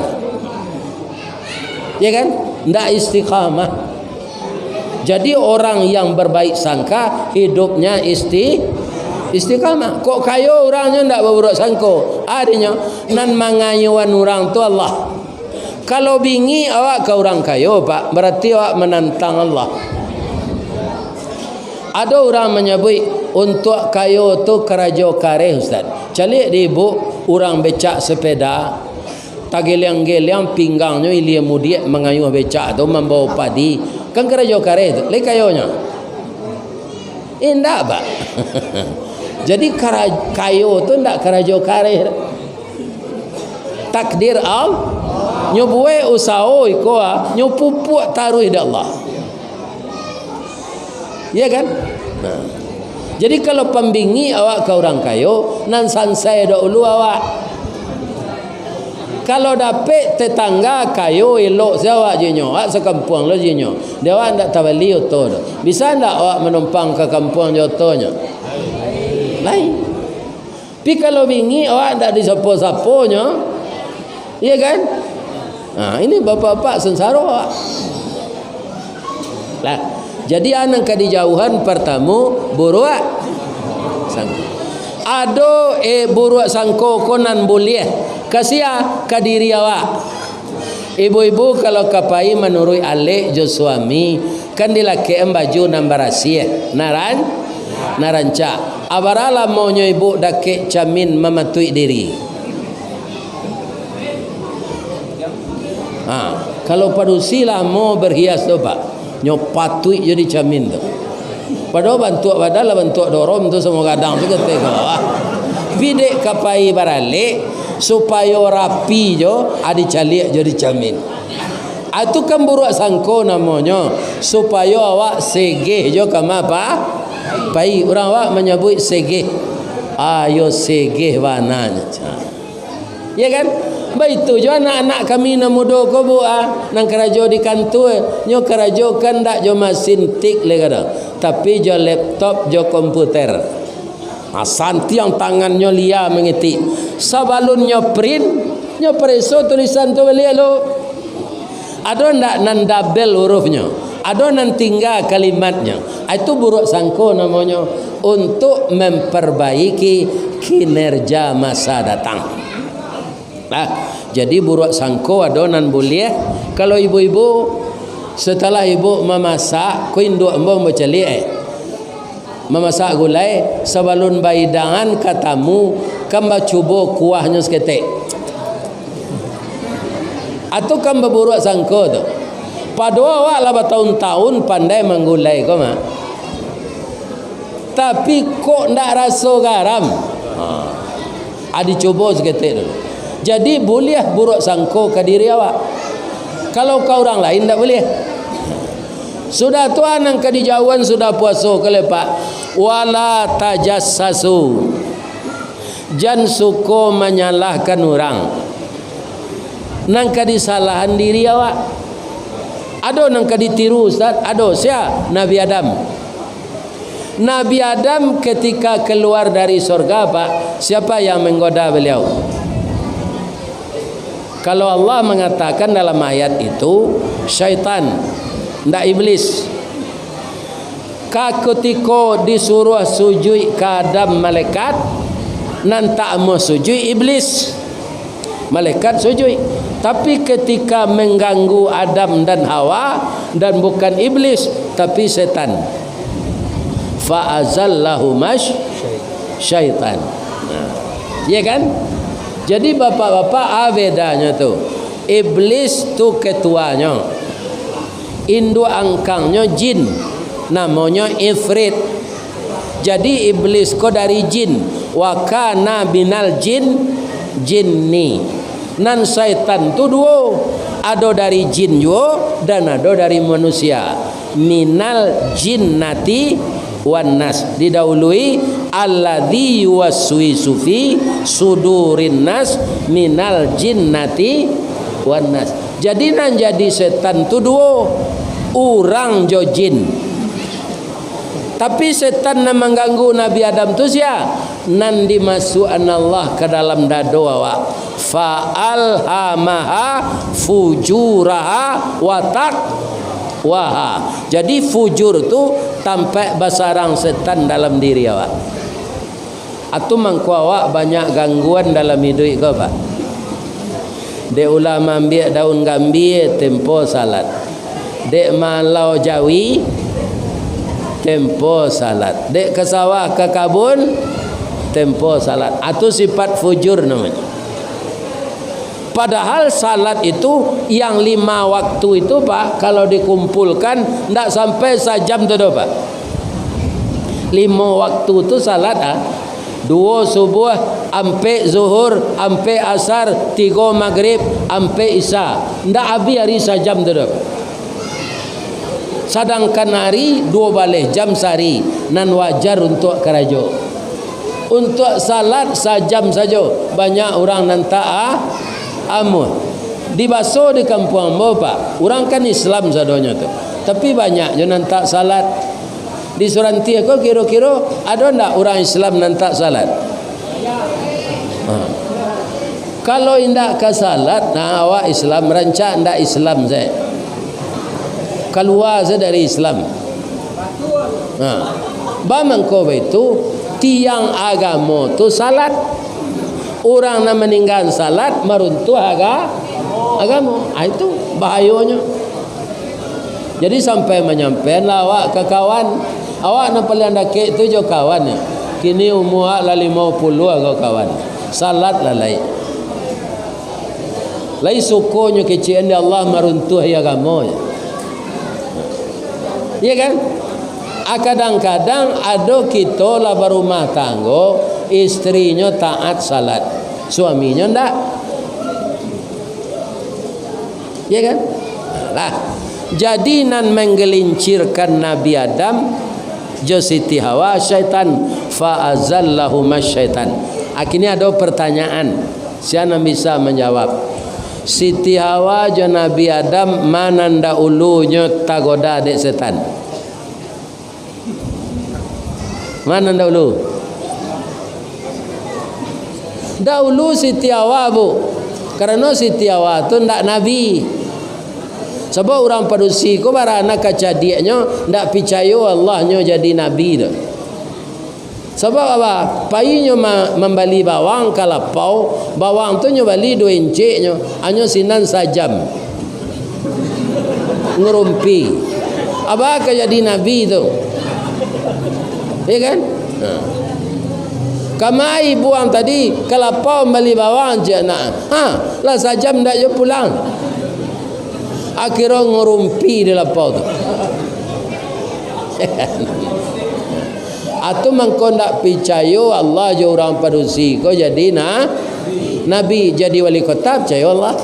Ya kan? Ndak istiqamah. Jadi orang yang berbaik sangka hidupnya isti-, istiqamah. Kok kayo urangnyo ndak baburuak sangko? Adinyo, nan mangayoan urang tu Allah. Kalau bingik awak ka urang kayo, Pak, berarti awak menantang Allah. Ado urang manyabuik, untuak kayo tu karajo kareh, Ustaz. Caliak di ibu, urang becak sepeda, tageliang-geliang pinggangnyo ilia mudiak mangayuah becak tu mambawa padi. Kan karajo kareh tu, lai kayonyo? Indak, Pak. Jadi, kara-, kayo tu ndak karajo kareh. Takdir Al-, nyo buek usaho iko, ah, nyo pupuak taruih dek Allah. Iya kan? Nah. Jadi, kalau pambingik awak ka urang kayo, nan sansai dahulu awak. Kalau dapek tetangga kayo, elok se awak jo inyo, awak sakampuang lo jo inyo. Dek awak ndak tabali oto tu. Bisa ndak awak manumpang ka kampuang jo otonyo? Lain. Tapi kalau bingik awak ndak disapo-saponyo, iya kan? Nah, ini bapak-bapak sansaro awak. Lah, jadi a nan ka dijauahan partamo, buruak sangko. Ado, eh, buruak sangko ko nan buliah. Ka sia? Ka diri awak. Ibu-ibu, kalau ka pai manuruik alek jo suami, kan dilakekan baju nan barasiah, naran-, nan rancak. A bara lamonyo ibu dakek camin mamatuik diri? Ha, kalau padusi lamo berhias tu, Pak, nyo patuik jo di camin tu. Padahal bantuak badan lah bantuak dorom tu, samo gadang tu kato ka bawah. Tapi dek ka pai baralek, supayo rapi jo, a dicaliak jo di camin. A tu kan buruak sangko namonyo, supayo awak segeh jo ka ma pa-, pai. Urang awak manyabuik segeh. Ayo segeh bana nyo. Ya kan? Baitu jo anak-anak kami nan mudo ko, Bu, ah, nan karajo di kantua, nyo karajo kan ndak jo masin tik lai kado, tapi jo laptop, jo komputer. Ah, santiang tangannyo lia mangetik. Sabalun nyo print, nyo pareso tulisan tu baliak lo. Ado ndak nan dabel hurufnyo? Ado nan tingga kalimatnyo? Ah, itu buruak sangko namonyo, untuk memperbaiki kinerja masa datang. Nah, jadi buruak sangko ado nan buliah. Kalau ibu-ibu, setelah ibu mamasak, ko induak ambo bacaliak, eh. Mamasak gulai, sabalun bahidangan ka tamu, kan bacubo kuahnyo saketek. Atau kan baburuak sangko tu. Padahal awak lah batahun-tahun pandai manggulai ko mah. Tapi kok ndak raso garam? Ha. A dicubo saketek dulu. Jadi, buliah buruak sangko ka diri awak. Kalau ka urang lain, ndak buliah. Sudah tu, a nan ka dijauahan sudah puaso, kalau Pak, wala tajassasu. Jan suko manyalahkan urang. Nan ka disalahan diri awak. Ado nan ka ditiru, Ustaz? Ado. Sia? Nabi Adam. Nabi Adam ketika keluar dari sorga, Pak, siapa yang menggoda beliau? Kalau Allah mengatakan dalam ayat itu, syaitan, ndak iblis. Ka kutiko disuruah sujuik ka Adam malaikat, nan tak amuah sujuik iblis. Malaikat sujuik. Tapi ketika mengganggu Adam dan Hawa, dan bukan iblis, tapi setan. Fa azallahumash syaitan. Nah, iya kan? Jadi bapak-bapak, ah, bedanyo tu. Iblis tu ketuanyo. Induak angkangnyo jin, namonyo Ifrit. Jadi iblis ko dari jin, wa kana minal jin, jinni. Nan syaitan tu duo, ado dari jin juo, dan ado dari manusia. Minal jinnati wan nas. Didahului, alladzi yuwaswisu fi sudurin nas minal jinnati wan nas. Jadi nan jadi setan tu duo, urang jo jin. Tapi setan nan mangganggu Nabi Adam tu sia? Nan dimasuakan Allah ka dalam dado awak. Fa alhamaha fujuraha wa taqwaha. Jadi fujur tu tampek basarang setan dalam diri awak. Atu mangko awak banyak gangguan dalam iduik ko, Pak. Dek ulah maambiak daun gambia, tempo salat. Dek maalau jawi, tempo salat. Dek ka sawah, ka kabun, tempo salat. Atu sifat fujur namonyo. Padahal salat itu, yang lima waktu itu, Pak, kalau dikumpulkan, ndak sampai sajam tu doh, Pak. Limo waktu tu salat, ah. Duo subuah, ampek zuhur, ampek asar, tigo magrib, ampek isya. Ndak abih ari sajam tu doh, Pak. Sadangkan ari duo baleh jam sahari, nan wajar untuak karajo. Untuak salat sajam sajo, banyak urang nan tak a-, amuah. Di baso di kampuang ambo, Pak, urang kan Islam sadonyo tu, tapi banyak jo nan tak salat. Di Suranti ko kiro-kiro ado ndak urang Islam nan tak salat? Ha. Kalau indak ka salat, nah, awak Islam rancak ndak Islam sae. Kalua sae dari Islam. Nah, bamangko baitu, tiang agamo tu salat. Urang nan maninggaan salat, maruntuah aga-, agamo. Ah, itu bahayonyo. Jadi, sampai manyampaianlah awak ka kawan. Awak nan paliang dakek tu jo kawan, yo. Kini umua awak lah limo puluah ko kawan. Salat lah lai. Lai sukonyo kecek-an di Allah maruntuah agamo, yo. Iya kan? Ah, kadang-kadang ado kito lah barumah tanggo, istrinyo taat salat, suaminyo ndak. Iya kan? Lah. Jadi nan manggelincirkan Nabi Adam jo Siti Hawa syaitan, fa azallahuma syaitan. Akhirnya ado pertanyaan, sia nan bisa manjawab? Siti Hawa jo Nabi Adam, ma nan dahulunyo tagoda dek setan? Ma nan dahulu? Dahulu Siti Hawa, Bu. Karano Siti Hawa tu ndak nabi. Sabab urang padusi ko baranak kacadiaknyo, ndak picayo Allah nyo jadi nabi tu. Sabab apa? Painyo ma-, mambali bawang ka lapau, bawang tu nyo bali duo incik nyo, hanyo sinan sajam. Ngarumpi. Abah ka jadi nabi tu. Iya kan? Ha. Kamari buang tadi, ka lapau mambali bawang, cek nak. Ha, lah sajam ndak jo pulang. Akhirnyo ngarumpi di lapau tu. Atu mangko ndak picayo Allah jo urang padusi ko jadi na-, nabi, jadi wali kota, picayo Allah.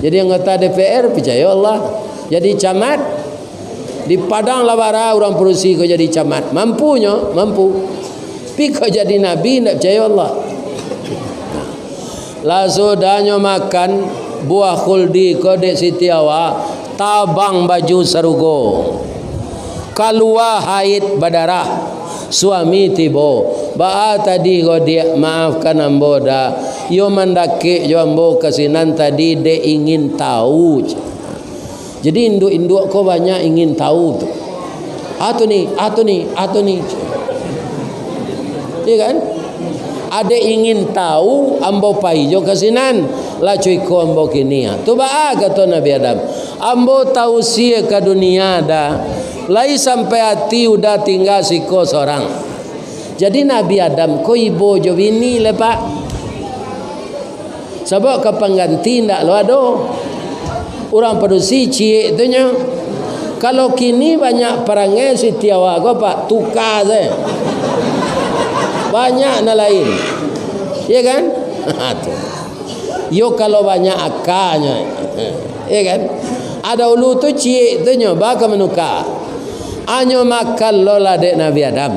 Jadi anggota D P R, picayo Allah. Jadi camat, di Padang lah bara urang padusi ko jadi camat. Mampunyo, mampu. Tapi ko jadi nabi, ndak picayo Allah. Lah sudahnyo makan buah khuldi ko dek Siti Hawa, tabang baju sarugo. Kalua haid badarah. Suami tibo. Baa tadi ko, Diak? Maafkan ambo, Da. Iyo mandakek jo ambo ka sinan tadi, dek ingin tahu. Jadi, induak-induak ko banyak ingin tahu tu. Ah, tu ni, ah, tu ni, ah, tu ni. Iya kan? Adek ingin tahu, ambo pai jo ka sinan, lah cuko ambo kini. Tu baa kato Nabi Adam, "Ambo tausie ka dunia dah, lai sampai ati udah tingga siko sorang." Jadi Nabi Adam ko ibo jo bini lai, Pak. Sabab ka pangganti ndak lo ado. Urang padusi ciek tu nyo. Kalau kini banyak parangai si Tiawa ko, Pak, tuka sajo. Banyak nan lain. Iya kan? Tu. Yo kalau banyak akanyo. Iya kan? Ado ulu tu ciek tu nyo, baa ka manuka. Anyo makan lo lah dek Nabi Adam.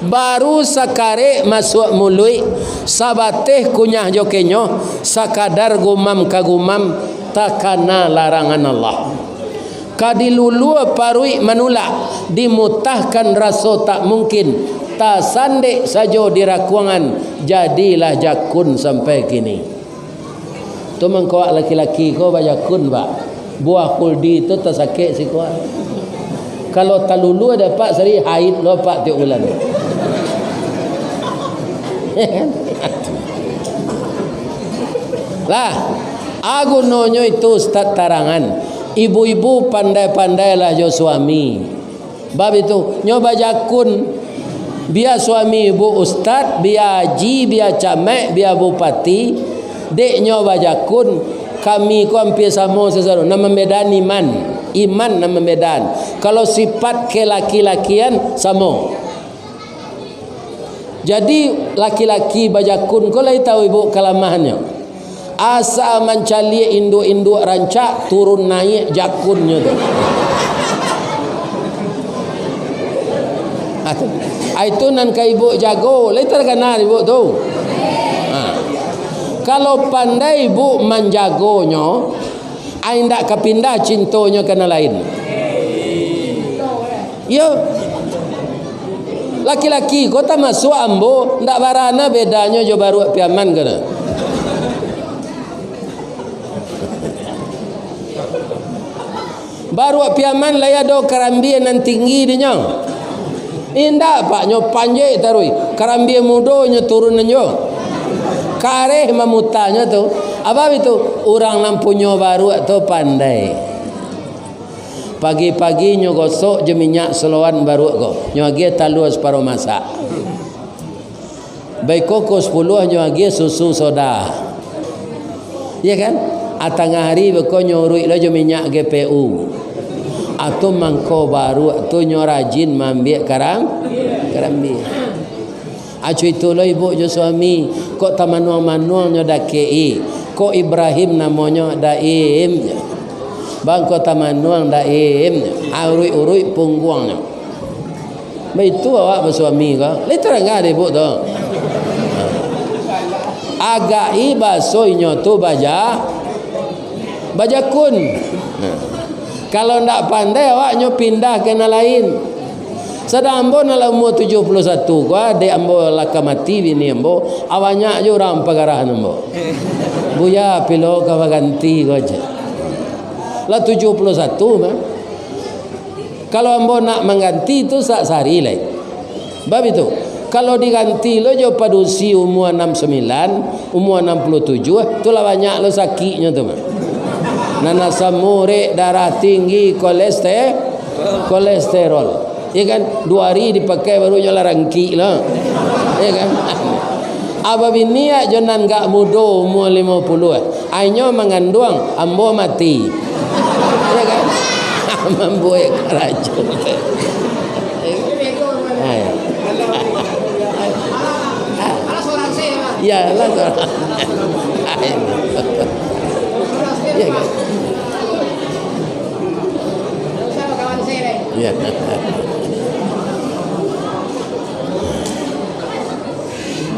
Baru sakarek masuak muluik, sabateh kunyah jo kenyo, sakadar gumam ka gumam, takana larangan Allah. Ka dilulua paruik manulak, dimutahkan raso tak mungkin, tasandek sajo di rakuangan, jadilah jakun sampai kini. Tu mangko awak laki-laki ko bajakun, Pak. Buah kuldi tu tasakek siko. Kalau talulua dek Pak, sari haid lo Pak tiok bulan. Lah, a gunonyo itu ustaz tarangan. Ibu-ibu pandai-pandailah jo suami. Bab itu, nyo bajakun. Bia suami ibu ustad, bia haji, bia camek, bia bupati, dek nyo bajakun, kami ko ampia samo sasado. Nan mambedaan iman. Iman nan mambedaan. Kalau sipat kelaki-lakian, samo. Jadi, laki-laki bajakun ko lai tahu ibu kalamahannyo. Asa mancaliak induak-induak rancak, turun naiak jakunnyo tu. Ah, tu. Ah, itu nan ka ibu jago, lai tarkana ibu tu. Ha. Kalau pandai ibu manjagonyo, ai indak ka pindah cintonyo ka nan lain. Iyo. Laki-laki ko tamasuak ambo, ndak barana bedanyo jo baruak Piaman ko nah. Baruak Piaman lai ado karambia nan tinggi dinyo. Indak, Pak, nyo panjek taruih. Karambia mudo nyo turun nyo. Kareh mamutanyo tu. Apa itu? Urang nan punyo baruak tu pandai. Pagi-pagi nyo gosok jo minyak seloan baruak ko. Nyo agiah talua saparo masak. Baiko ko sapuluah nyo agiah susu soda. Iya kan? A tangah ari beko nyo uruik lo jo minyak G P U. Atau mangko baruak tu nyo rajin maambiak karang-, karambia. Acu itu lo ibu jo suami, kok tamanuang-manuang nyo dakek i, kok Ibrahim namonyo Daim. Bang kok tamanuang Daim, uruik-uruik pungguangnyo. Baitu awak basuami ko. Lai tarangah dek ibu tu. Agak i baso inyo tu baja-, bajakun. Kalau ndak pandai awak nyo pindah ka nan lain. Sadang ambo nan lah umua tujuah puluah satu ko, dek ambo lah ka mati bini ambo, a banyak jo urang pagarahan ambo. Buya pilo ka baganti ko aja. Lah tujuah puluah satu mah. Kalau ambo nak mangganti tu sa-, sari lai. Bab itu, kalau diganti lo jo padusi umua anam sambilan, umua anam puluah tujuah, tu lah banyak lo sakiknyo tu mah. Nan asam urek, darah tinggi, koleste-, kolesterol. Iya kan? Duo ari dipakai baru nyo lah rangkik lo. Iya kan? Abah bini jo nan gak mudo umua limo puluah. Ainyo manganduang, ambo mati. Iya kan? Mambuek karajo. Hai. Ya, lah, sorang. Ya, kan? Ya.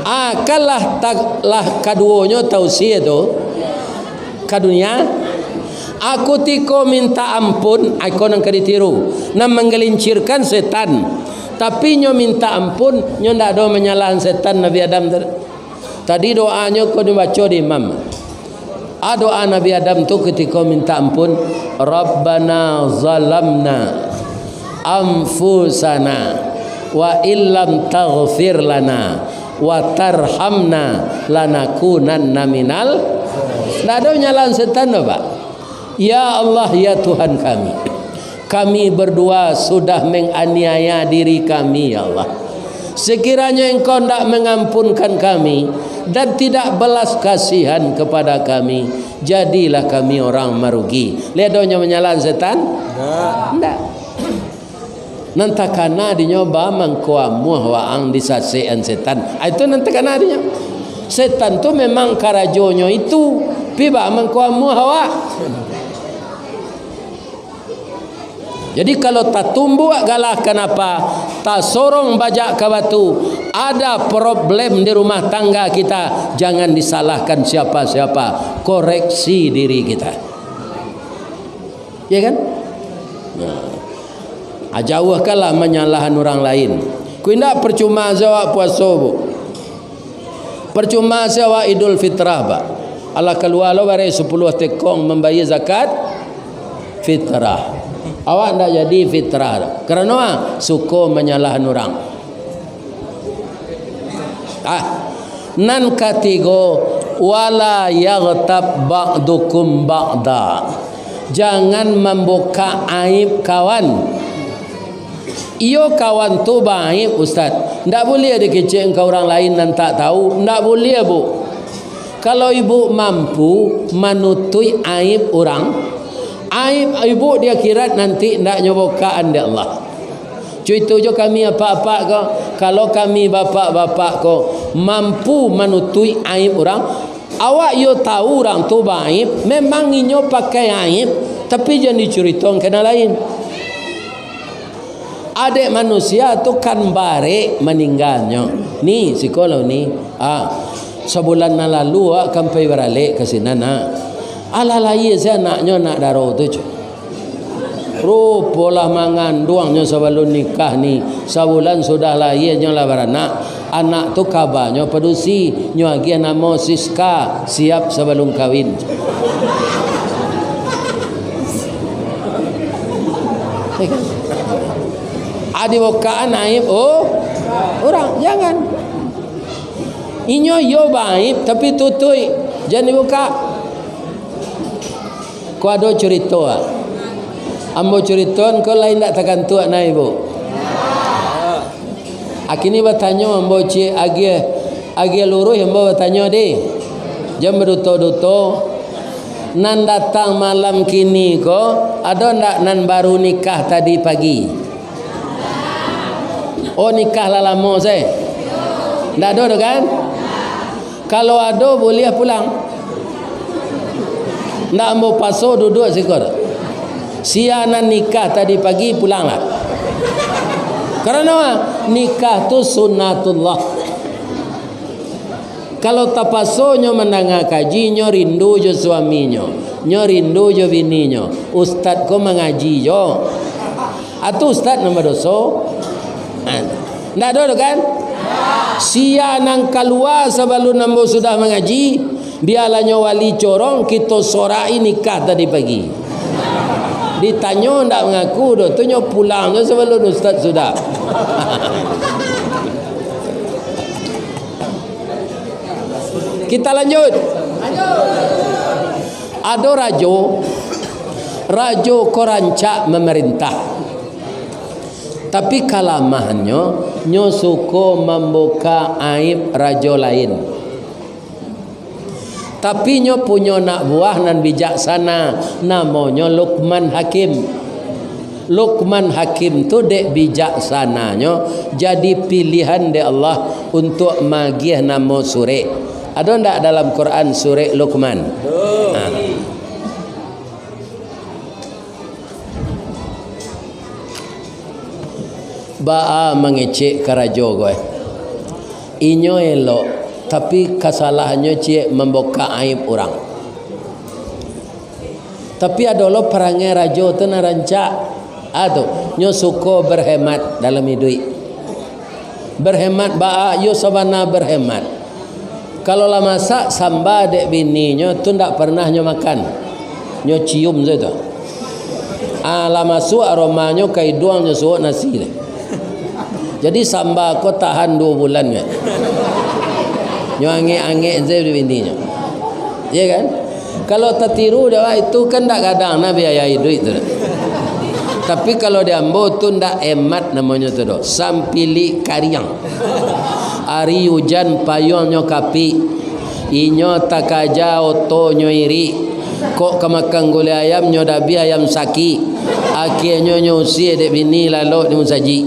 Ah, kan lah ta-, lah kaduonyo tausia tu ka dunia. Aku tiko minta ampun, ah, iko nan ka ditiru, nan manggalincirkan setan. Tapi nyo minta ampun, nyo ndak ado manyalahan setan Nabi Adam tadi. Tadi doanyo ko dibaco di imam. Ah, doa Nabi Adam tu katiko minta ampun, "Rabbana zalamna anfusana wa illam taghfir lana wa tarhamna lanakunanna minal. Ndak ado nyalahan setan doh, Pak. Ya Allah, ya Tuhan kami, kami berdua sudah menganiaya diri kami, ya Allah. Sekiranya Engkau ndak mengampunkan kami dan tidak belas kasihan kepada kami, jadilah kami orang marugi. Lai ado nyo manyalahan setan? Ndak. Ndak. Nan takana dinyo ba mangko amuah waang disasekan setan. Ah, itu nan takana dinyo. Setan tu memang karajonyo itu, pi ba mangko amuah awak. Jadi, kalau tatumbuak galah kanapa, tasorong bajak ka batu, ada problem di rumah tangga kita, jangan disalahkan siapa-siapa, koreksi diri kita. Ya kan? Nah, ah, jauahkanlah manyalahan urang lain. Ku indak, percuma se awak puaso, Bu. Percuma se awak Idul Fitrah, Pak. Alah kalua lo bareh sapuluah tekong mambayia zakat fitrah. Awak ndak jadi fitrah doh. Karano, ah, suko manyalahan urang. Ah, nan katigo, wala yaghtab ba'dukum ba'da. Jangan mambukak aib kawan. Iyo, kawan tu baaib, Ustaz. Ndak buliah dikecek ka urang lain nan tak tahu. Ndak buliah, Bu. Kalau ibu mampu manutuik aib urang, aib ibu di akhirat nanti ndak nyo bukakan dek Allah. Cuito jo kami apak-apak ko, kalau kami bapak-bapak ko mampu manutuik aib urang, awak yo tahu urang tu baaib, memang inyo pakai aib, tapi jan dicuritoan ka nan lain. Adek manusia tu kan barek maningganyo. Ni, siko lo ni. Ah, sabulan nan lalu awak kan pai baralek ka sinan, ah. Alah lahia se anaknyo, anak daro tu, cu. Rupo lah manganduangnyo sabalun nikah ni, sabulan sudah lahia nyo lah baranak. Anak tu kabanyo padusi, nyo agiah namo Siska, siap sabalun kawin. Adi bukaan aib, oh, urang, jangan. Inyo iyo baaib, tapi tutuik, jan dibukak. Ko ado curito, ah. Ambo curitoan ko lai ndak takantuak na, Ibu. Akini batanyo ambo ciek agiah, agiah luruih ambo batanyo, deh. Jan baduto-duto. Nan datang malam kini ko, ado ndak nan baru nikah tadi pagi? Oh, nikah lah lamo se. Ndak ado doh, kan? Kalau ado, buliah pulang. Ndak ambo paso duduak siko. Sia nan nikah tadi pagi, pulanglah. Karano nikah tu sunatullah. Kalau tapaso nyo mandanga kaji, nyo rindu jo suaminyo, nyo rindu jo bininyo, ustad ko mangaji jo. Atu ustad nan badoso? Ha, ndak ado tu, kan? Sia nan kalua sabalun ambo sudah mangaji, bialah nyo wali corong, kito sorak-i nikah tadi pagi. Ditanyo ndak mangaku doh, tu nyo pulang tu sabalun ustad sudah. Kita lanjut. Ado rajo, rajo ko rancak mamarintah. Tapi kalamahannyo, nyo suko mambuka aib rajo lain. Tapi nyo punyo anak buah nan bijaksana, namonyo Lukman Hakim. Lukman Hakim tu dek bijaksananyo jadi pilihan dek Allah untuak magiah namo surek. Ado ndak dalam Quran surek Lukman? Ha. Baa mangecek karajo ko, eh? Inyo elok, tapi kasalahannyo ciek mambukak aib urang. Tapi ado lo parangai rajo tu nan rancak. Ah, tu, nyo suko berhemat dalam iduik. Berhemat baa, iyo sabana berhemat. Kalau lah masak samba dek bininyo tu ndak pernah nyo makan. Nyo cium sajo tu. Ah, lah masuak aromanyo ka iduang, nyo suok nasi deh. Jadi samba ko tahan duo bulan kan. Nyo angek-angek se di bininyo. Iya kan? Kalau tatiru dek awak itu kan ndak gadang nah biaya iduik tu. Tapi kalau di ambo tu ndak emat namonyo tu doh. Sampilik kariang. Ari ujan payuangnyo kapik. Inyo takaja otonyo irik. Kok ka makan gulai ayam, nyo dabiah ayam sakik. Akienyo nyo usie dek bini lalok di musajik.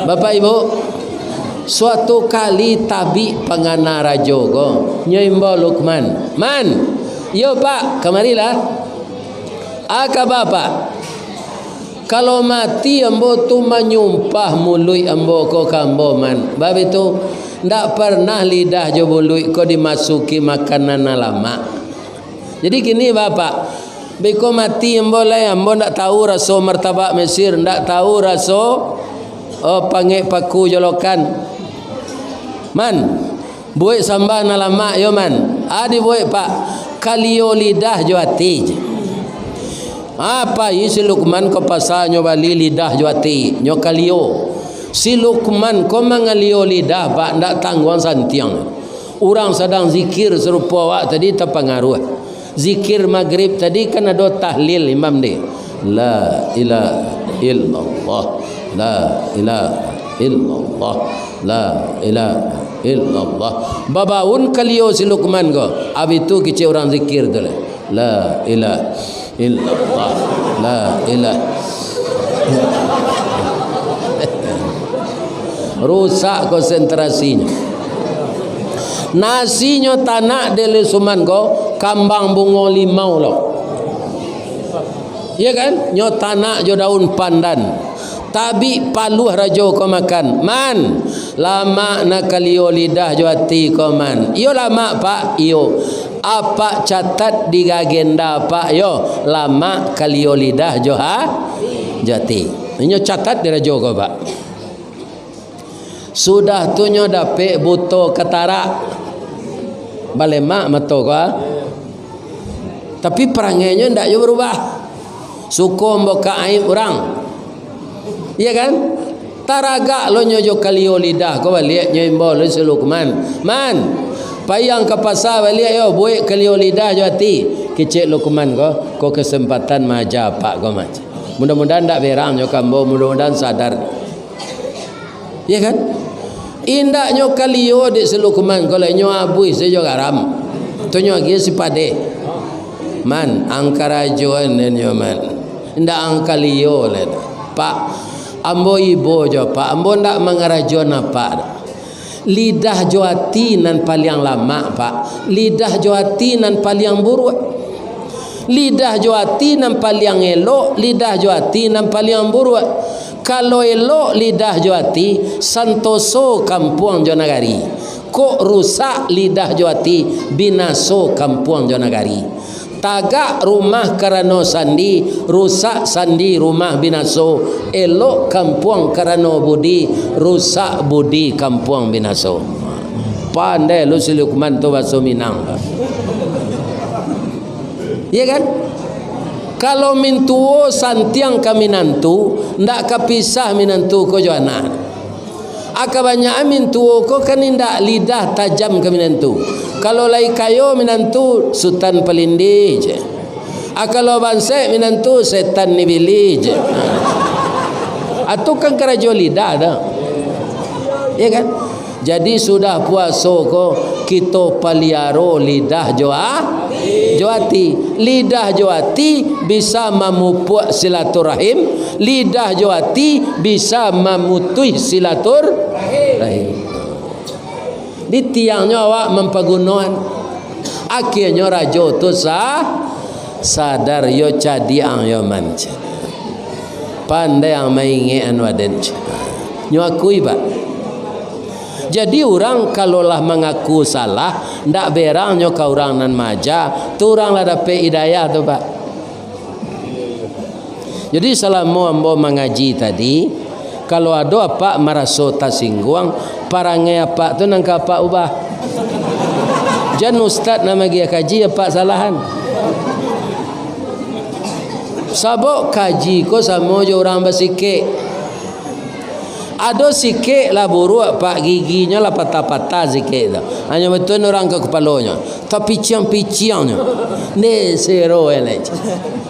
Bapak Ibu, suatu kali tabik pangana rajo ko, nyo imbau Lukman, "Man, iyo Pak, kamarilah." "Aka Bapak, kalau mati ambo tu manyumpah muluik ambo ko ka ambo, Man. Bab itu, ndak parnah lidah jo muluik ko dimasuki makanan nan lamak." Jadi kini, Bapak, beko mati ambo lai, ambo ndak tahu raso martabak Mesir, ndak tahu raso, oh, pangek paku jolokan. Man, buek samba nan lamak yo, Man. Ah, dibuek, Pak. Kalio lidah jo ati je. Ah, pai si Lukman ka pasa, nyo bali lidah jo ati, nyo kalio. Si Lukman ko mangalio lidah, Pak, ndak tangguang santiang. Urang sadang zikir sarupo awak tadi tapangaruah. Zikir magrib tadi kan ado tahlil imam deh. La ilaha illallah. La ilaha illallah. La ilaha illallah. Babaun kalio si Lukman ko. Abih tu kicek urang zikir tu lah. La ilaha illallah. La ilaha. Rusak konsentrasinyo. Nasinyo tanak dek Lukman ko, kambang bungo limau lo. Iya kan? Nyo tanak jo daun pandan. Tabik paluah rajo ko makan. Man, lamak nak kalio lidah jo ati ko, Man. Iyo lamak, Pak. Iyo. Apak catat di agenda, Pak, yo. Lamak kalio lidah jo ha-, jo ati. Inyo catat di rajo ko, Pak. Sudah tu nyo dapek buto katarak. Balemak mato ko, ah. Tapi parangainyo ndak jo barubah. Suko mambukak aib urang. Iya kan? Taragak lo nyo jo kalio lidah ko baliak, nyo imbau lo si Lukman. Man, pai ang ka pasa baliak yo, buek kalio lidah jo ati. Kecek Lukman ko, ko kesempatan maaja apak ko, Man. Mudah-mudahan ndak berang nyo ka ambo, mudah-mudahan sadar. Iya kan? Indak nyo kalio dek si Lukman, kalau nyo abuih sajo garam. Tu nyo agiah si padeh. Man, ang karajoan den nyo, Man. Indak ang kalio lai. Pak, ambo ibo jo, Pak. Ambo ndak mangarajoan apak. Lidah jo ati nan paliang lamak, Pak. Lidah jo ati nan paliang buruak. Lidah jo ati nan paliang elok, lidah jo ati nan paliang buruak. Kalau elok lidah jo ati, santoso kampuang jo nagari. Kok rusak lidah jo ati, binaso kampuang jo nagari. Tagak rumah karano sandi, rusak sandi rumah binaso. Elok kampuang karano budi, rusak budi kampuang binaso. Pandai lo si Lukman tu baso Minang. Iya kan? Kalau mintuo santiang ka minantu, ndak ka pisah minantu ko jo anak. A, kabanyakan mintuo ko kan indak lidah tajam ka minantu. Kalau lai kayo minantu, Sutan Palindih je. A, kalau bansaik minantu, Setan Nibili je. A, tu kan karajo lidah tu. Iya kan? Jadi, sudah puaso ko, kito paliaro lidah jo a-, jo ati. Lidah jo ati bisa mamupuak silaturahim, lidah jo ati bisa mamutuih silaturahim. Di tiangnyo awak mampagunoan, akhianyo rajo tu sa-, sadar, yo cadiak ang yo, Man. Pandai ang maingek anu aden. Nyo akui, Pak. Jadi, urang kalau lah mangaku salah, ndak berang nyo ka urang nan maaja, tu urang lah dapek hidayah tu, Pak. Jadi, salamo ambo mangaji tadi, kalau ado apak maraso tasingguang, parangai apak tu nan ka apak ubah. Jan ustad nan magiah kaji apak salahan. Sabab kaji ko samo jo urang basikek. Ado sikek lah buruak, Pak, giginyo lah patah-patah sikek tu. Hanyo batua urang ka kapalonyo. Tapiciang-piciangnyo. Neh, sero eleh.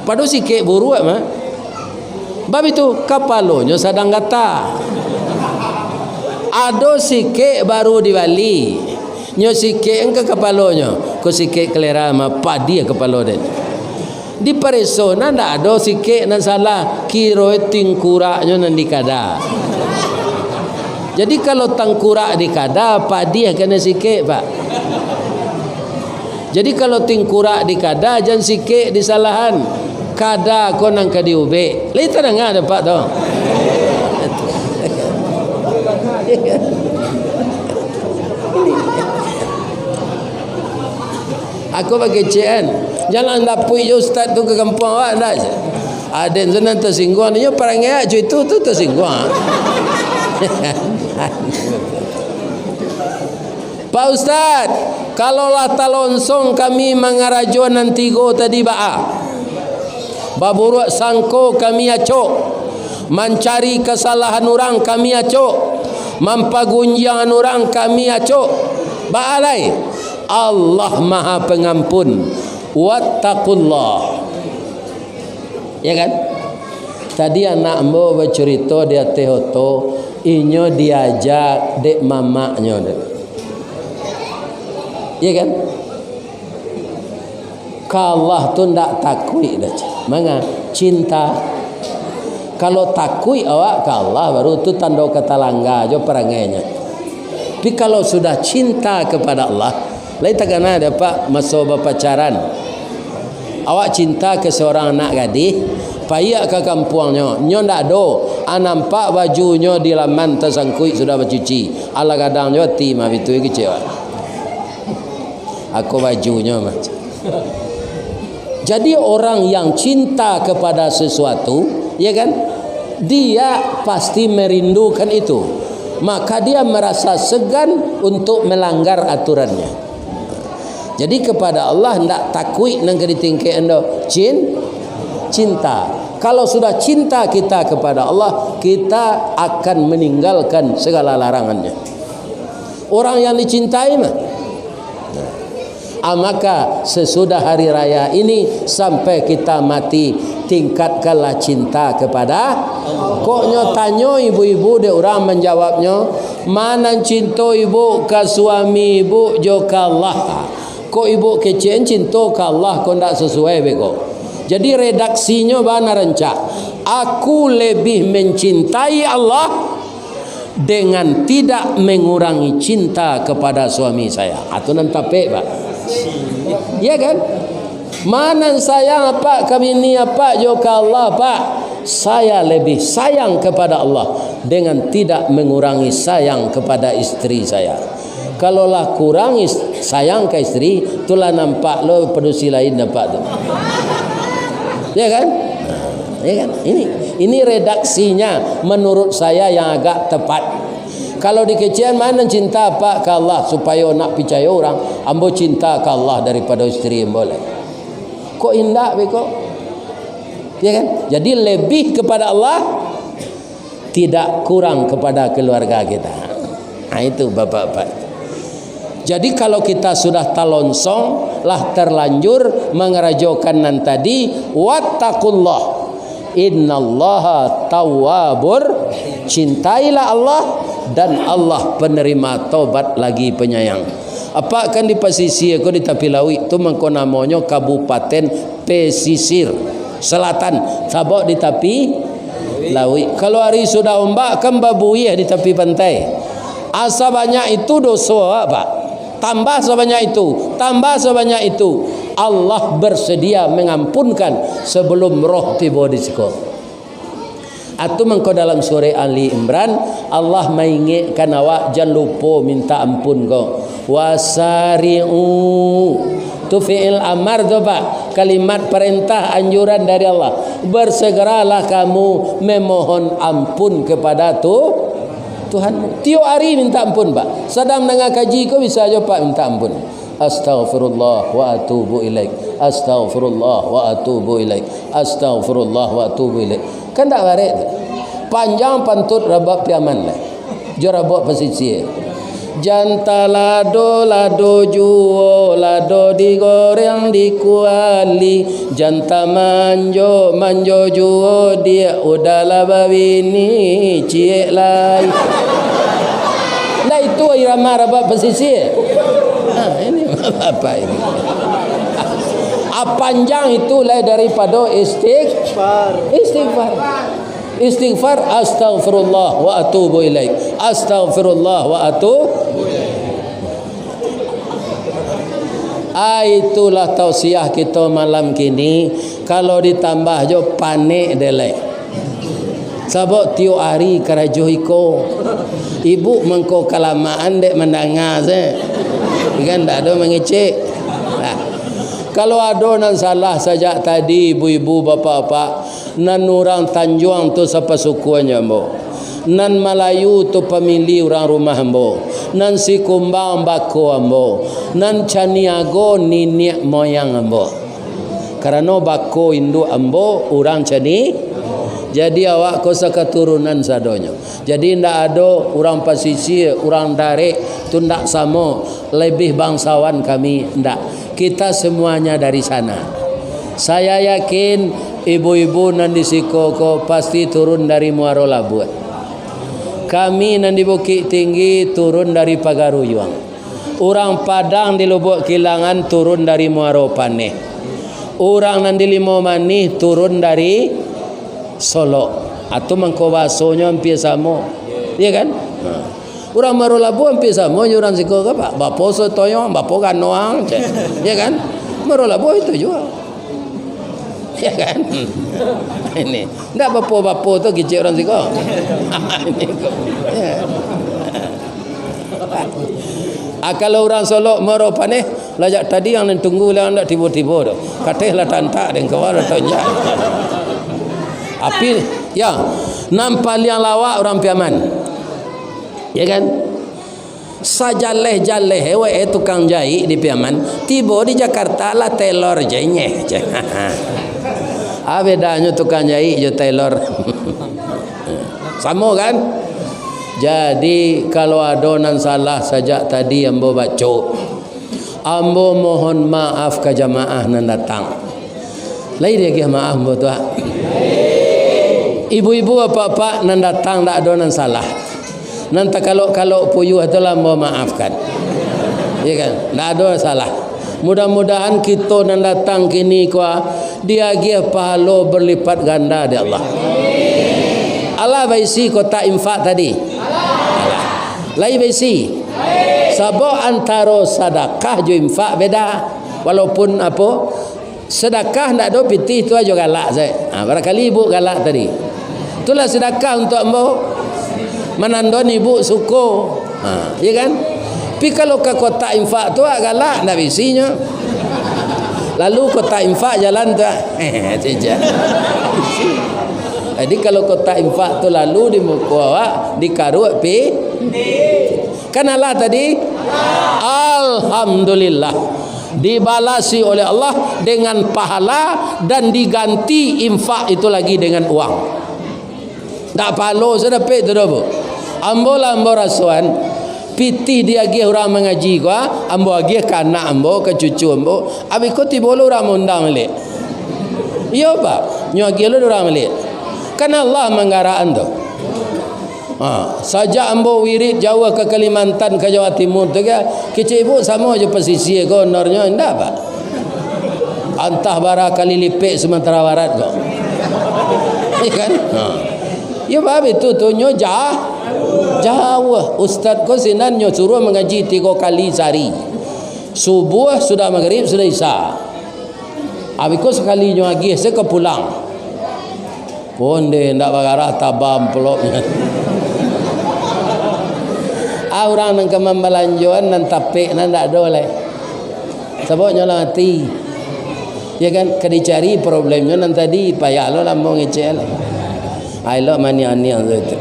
Pado sikek buruak mah. Bab itu, kapalonyo sadang gata. Ado sikek baru dibali. Nyo sikek ka kapalonyo. Ko sikek kalera mah, padiah kapalo den. Dipareso, nah, ndak ado sikek nan salah, kiro tingkuraknyo nan dikada. Jadi, kalau tangkurak dikada, padiah kanai sikek, Pak. Jadi, kalau tingkurak dikada, jan sikek disalahan. Kada ko nan ka diubek. Lai tadanga dek Apak tu? Aku bakecekan. Jalan dapuik jo ustaz tu ka kampuang awak, ndak? Aden tu nan tasingguang, inyo parangai awak jo itu, tu tasingguang. Pak Ustaz, kalau lah talonsong kami mangarajo nan tigo tadi, baa? Baburuak sangko kami acok, mancari kasalahan urang kami acok, mampagunjiangan urang kami acok. Baa lai? Allah Maha Pangampun. Wattaqullah. Ya kan? Tadi anak ambo bacurito di ateh oto, inyo diaja dek mamaknyo tu. Ya kan? Ka Allah tu ndak takuik doh, cik. Manga? Cinta. Kalau takuik awak ka Allah, baru tu tando katalangga jo parangainyo. Tapi kalau sudah cinta kepada Allah, lai takana dek Apak maso bapacaran. Awak cinta ka saurang anak gadih, paiak ka kampuangnyo, nyo ndak ado, a nampak bajunyo di laman tasangkuik sudah bacuci. Alah gadang jo ati mah, bitu kecek awak. Ako bajunyo mah. Jadi, orang yang cinta kepada sesuatu, ya kan, dia pasti merindukan itu. Maka dia merasa segan untuk melanggar aturannya. Jadi, kepada Allah ndak takuik nan ka ditingkek ando, cin-, cinta. Kalau sudah cinta kita kepada Allah, kita akan meninggalkan segala larangannya. Orang yang dicintai mah. Ah, maka sesudah hari raya ini sampai kita mati, tingkatkanlah cinta kepada. Kok nyo tanyo ibu-ibu dek urang, manjawabnyo, ma nan cinto ibu ka suami ibu jo ka Allah. Kok ibu kecek cinto ka Allah, kok ndak sasuai beko. Jadi redaksinyo bana rancak. Aku lebih mencintai Allah dengan tidak mengurangi cinta kepada suami saya. Ah, tu nan tapek, Pak. Ya kan? Ma nan sayang apak ka bini apak jo ka Allah, Pak? Saya lebih sayang kepada Allah dengan tidak mengurangi sayang kepada isteri saya. Kalau lah kurang is-, sayang ka isteri, tu lah nampak lo padusi lain nampak tu. Ya kan? Ya kan? Ini, ini redaksinya menurut saya yang agak tepat. Kalau dikecekan, ma nan cinta apak ka Allah, supayo nak picayo urang, ambo cinta ka Allah daripado isteri ambo lai. Kok indak beko? Ya kan? Jadi lebih kepada Allah, tidak kurang kepada keluarga kita. Nah, itu bapak-bapak. Jadi kalau kita sudah talonsong, lah terlanjur mangarajokan nan tadi, wattaqullah. Innallaha tawwabur, cintailah Allah, dan Allah penerima taubat lagi penyayang. Apak kan di pasisia ko, di tapi lauik tu, mangko namonyo Kabupaten Pesisir Selatan, sabab di tapi lauik. Kalau ari sudah ombak, kan babuih di tapi pantai. Asa banyak itu doso awak, Pak. Tambah sabanyak itu, tambah sabanyak itu. Allah bersedia mengampunkan sebelum roh tibo di siko. Atu mangko dalam surah Ali Imran, Allah maingekkan awak jan lupo minta ampun ko. Wasari'u. Tu fi'il amar tu, Pak. Kalimat perintah anjuran dari Allah. Bersegeralah kamu memohon ampun kepada tu-, Tuhan. Tiok ari minta ampun, Pak. Sadang nanga kaji ko bisa jo, Pak, minta ampun. Astaghfirullah wa atubu ilaik. Astaghfirullah wa atubu ilaik. Astaghfirullah wa atubu ilaik. Kan tak barek tu. Panjang pantun Rabab Piaman lah. Jo Rabab Pasisia. Jan talado, lado juo, lado digoreng di kuali. Jan tamanjo, manjo juo, diak udah lah babini, ciek lai. Nah, itu irama Rabab Pasisia. Nah, ini apa ini? Ah, panjang itu lai daripado istig-, istighfar. Istighfar, astaghfirullah wa atubu ilaik. Astaghfirullah wa atubu. Ah, itulah tausiah kito malam kini. Kalau ditambah jo panek dek lai. Sabab tiok ari karajo iko. Ibu mangko kalamaan dek mandanga se. Kan ndak ado mangecek. Nah. Kalau ado nan salah sajak tadi, ibu-ibu, bapak-bapak, nan urang Tanjuang tu sapasukuan jo ambo. Nan Malayu tu pamili urang rumah ambo. Nan Sikumbang bako ambo. Nan Caniago niniak moyang ambo. Karano bako induak ambo urang Cani-, jadi awak ko sakaturunan sadonyo. Jadi, ndak ado urang pasisia, urang darek, tu ndak samo, lebih bangsawan kami, ndak. Kita semuanya dari sana. Saya yakin ibu-ibu nan di siko ko pasti turun dari Muaro Labuah. Kami nan di Bukik Tinggi turun dari Pagaruyuang. Urang Padang di Lubuak Kilangan turun dari Muaro Paneh. Urang nan di Limau Manih turun dari Solok. Atu mangko basonyo ampia samo. Iya kan? Nah. Urang Muaro Labuah ampia samo jo urang siko ka, Pak. Bapo Sotoyong, bapo Ganoang, cek. Iya kan? Muaro Labuah itu juo. Ya kan? Ini. Ndak bapo-bapo tu kicik urang siko. Ini ko. Ya. Ah, kalau urang Solok Muaro Paneh, lajak tadi yang nan tunggu lah ndak tibo-tibo tu. Kateh lah tantak deng kawan atau ndak. Tapi, ya, nan paliang lawak urang Piaman. Ya kan? Sajaleh-jaleh, eh, weh, eh, tukang jaik di Piaman, tibo di Jakarta lah tailor je, nyeh, je. Ah, bedanyo tukang jaik jo tailor. Samo kan? Jadi, kalau ado nan salah sajak tadi ambo baco, ambo mohon maaf ka jamaah nan datang. Lai diagiah maaf ambo tu, ah. Ibu-ibu, apak-apak nan datang, ndak ado nan salah. Nan takalok-kalok puyuah tu lah ambo maafkan. Ya kan? Ndak ado salah. Mudah-mudahan kito nan datang kini ko, ah, diagiah pahalo berlipat ganda dek Allah. Alah baisi kotak infak tadi? Alah. Lai baisi? Sabab antaro sadakah jo infak beda. Walaupun apo, Sadakah ndak ado pitih tu ajo galak sae. Ha, barangkali ibu galak tadi. Itulah sadakah untuak ambo. Manandon ibu suko. Ha, iya kan? Tapi kalau ka kotak infak tu, ah, galak ndak bisinyo. Lalu kotak infak jalan tu, ah. Tidak. Jadi kalau kotak infak tu lalu di muko awak, dikaruak pi-, kan alah tadi? Alhamdulillah. Dibalasi oleh Allah dengan pahala dan diganti infak itu lagi dengan uang. Ndak pahalo se dapek tu doh, Bu. Ambo lah ambo rasoan, pitih diagiah urang mangaji ko, ah, ambo agiah ka anak ambo, ka cucu ambo, abih ko tibo lo urang maundang baliak. Iyo, Pak, nyo agiah lo urang baliak. Kan Allah manggarakan tu. Ha, sajak ambo wirid jauah ka Kalimantan, ka Jawa Timur tu, kan, kecek ibu samo jo pasisia ko honornyo, indak, Pak? Antah bara kali lipek Sumatera Barat ko. Iya kan? Ha. Ya, Pak, itu tu nyo ja-, jauah. Ustaz ko sinan nyo suruah mangaji tigo kali sahari. Subuah, sudah magrib, sudah isya. Abih ko sakali nyo agiah, se ka pulang. Onde ndak bagarah taba amplopnyo. Ah, urang nan ka mambalanjoan, nan tapek, nan ndak ado lai. Sabab nyo lah mati. Ya kan? Ka dicari problemnyo nan tadi, payah lo lah ambo ngecek lah. Ah, elok maniang-niang tu.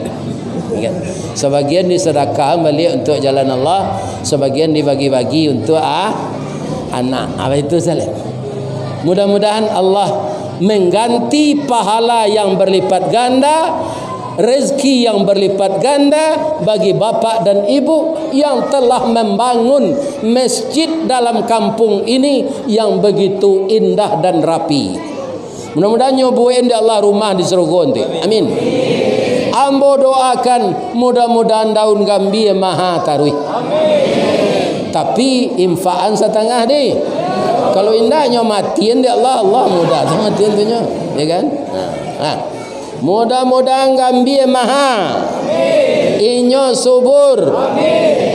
Ya kan? Sabagian disadakahkan baliak untuak jalan Allah, sabagian dibagi-bagi untuak, ah, anak. Apa itu salah? Mudah-mudahan Allah mengganti pahala yang berlipat ganda, rezeki yang berlipat ganda bagi bapak dan ibu yang telah membangun masjid dalam kampung ini yang begitu indah dan rapi. Mudah-mudahan nyo buek dek Allah rumah di sarugo nanti. Amin. Ambo doakan, mudah-mudahan daun gambia maha taruih. Tapi, infaan satangah deh. Kalau indak, nyo matian dek Allah, Allah mudah tu matian tu nyo. Ya kan? Ha. Ha. Mudah-mudahan gambia maha. Inyo subur.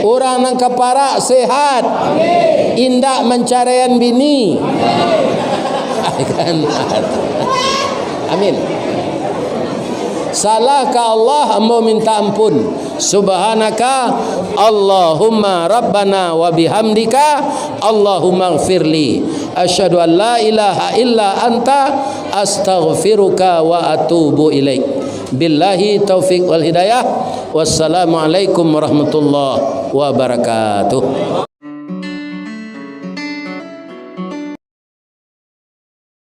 Urang nan kaparak sehat. Indak mancaraian bini. Kan? Amin. Salah ka Allah, ambo minta ampun. Subhanaka Allahumma Rabbana wa bihamdika, Allahumma gfirli. Asyhadu an la ilaha illa anta, astaghfiruka wa atubu ilaik. Billahi taufik wal hidayah. Wassalamualaikum warahmatullahi wabarakatuh.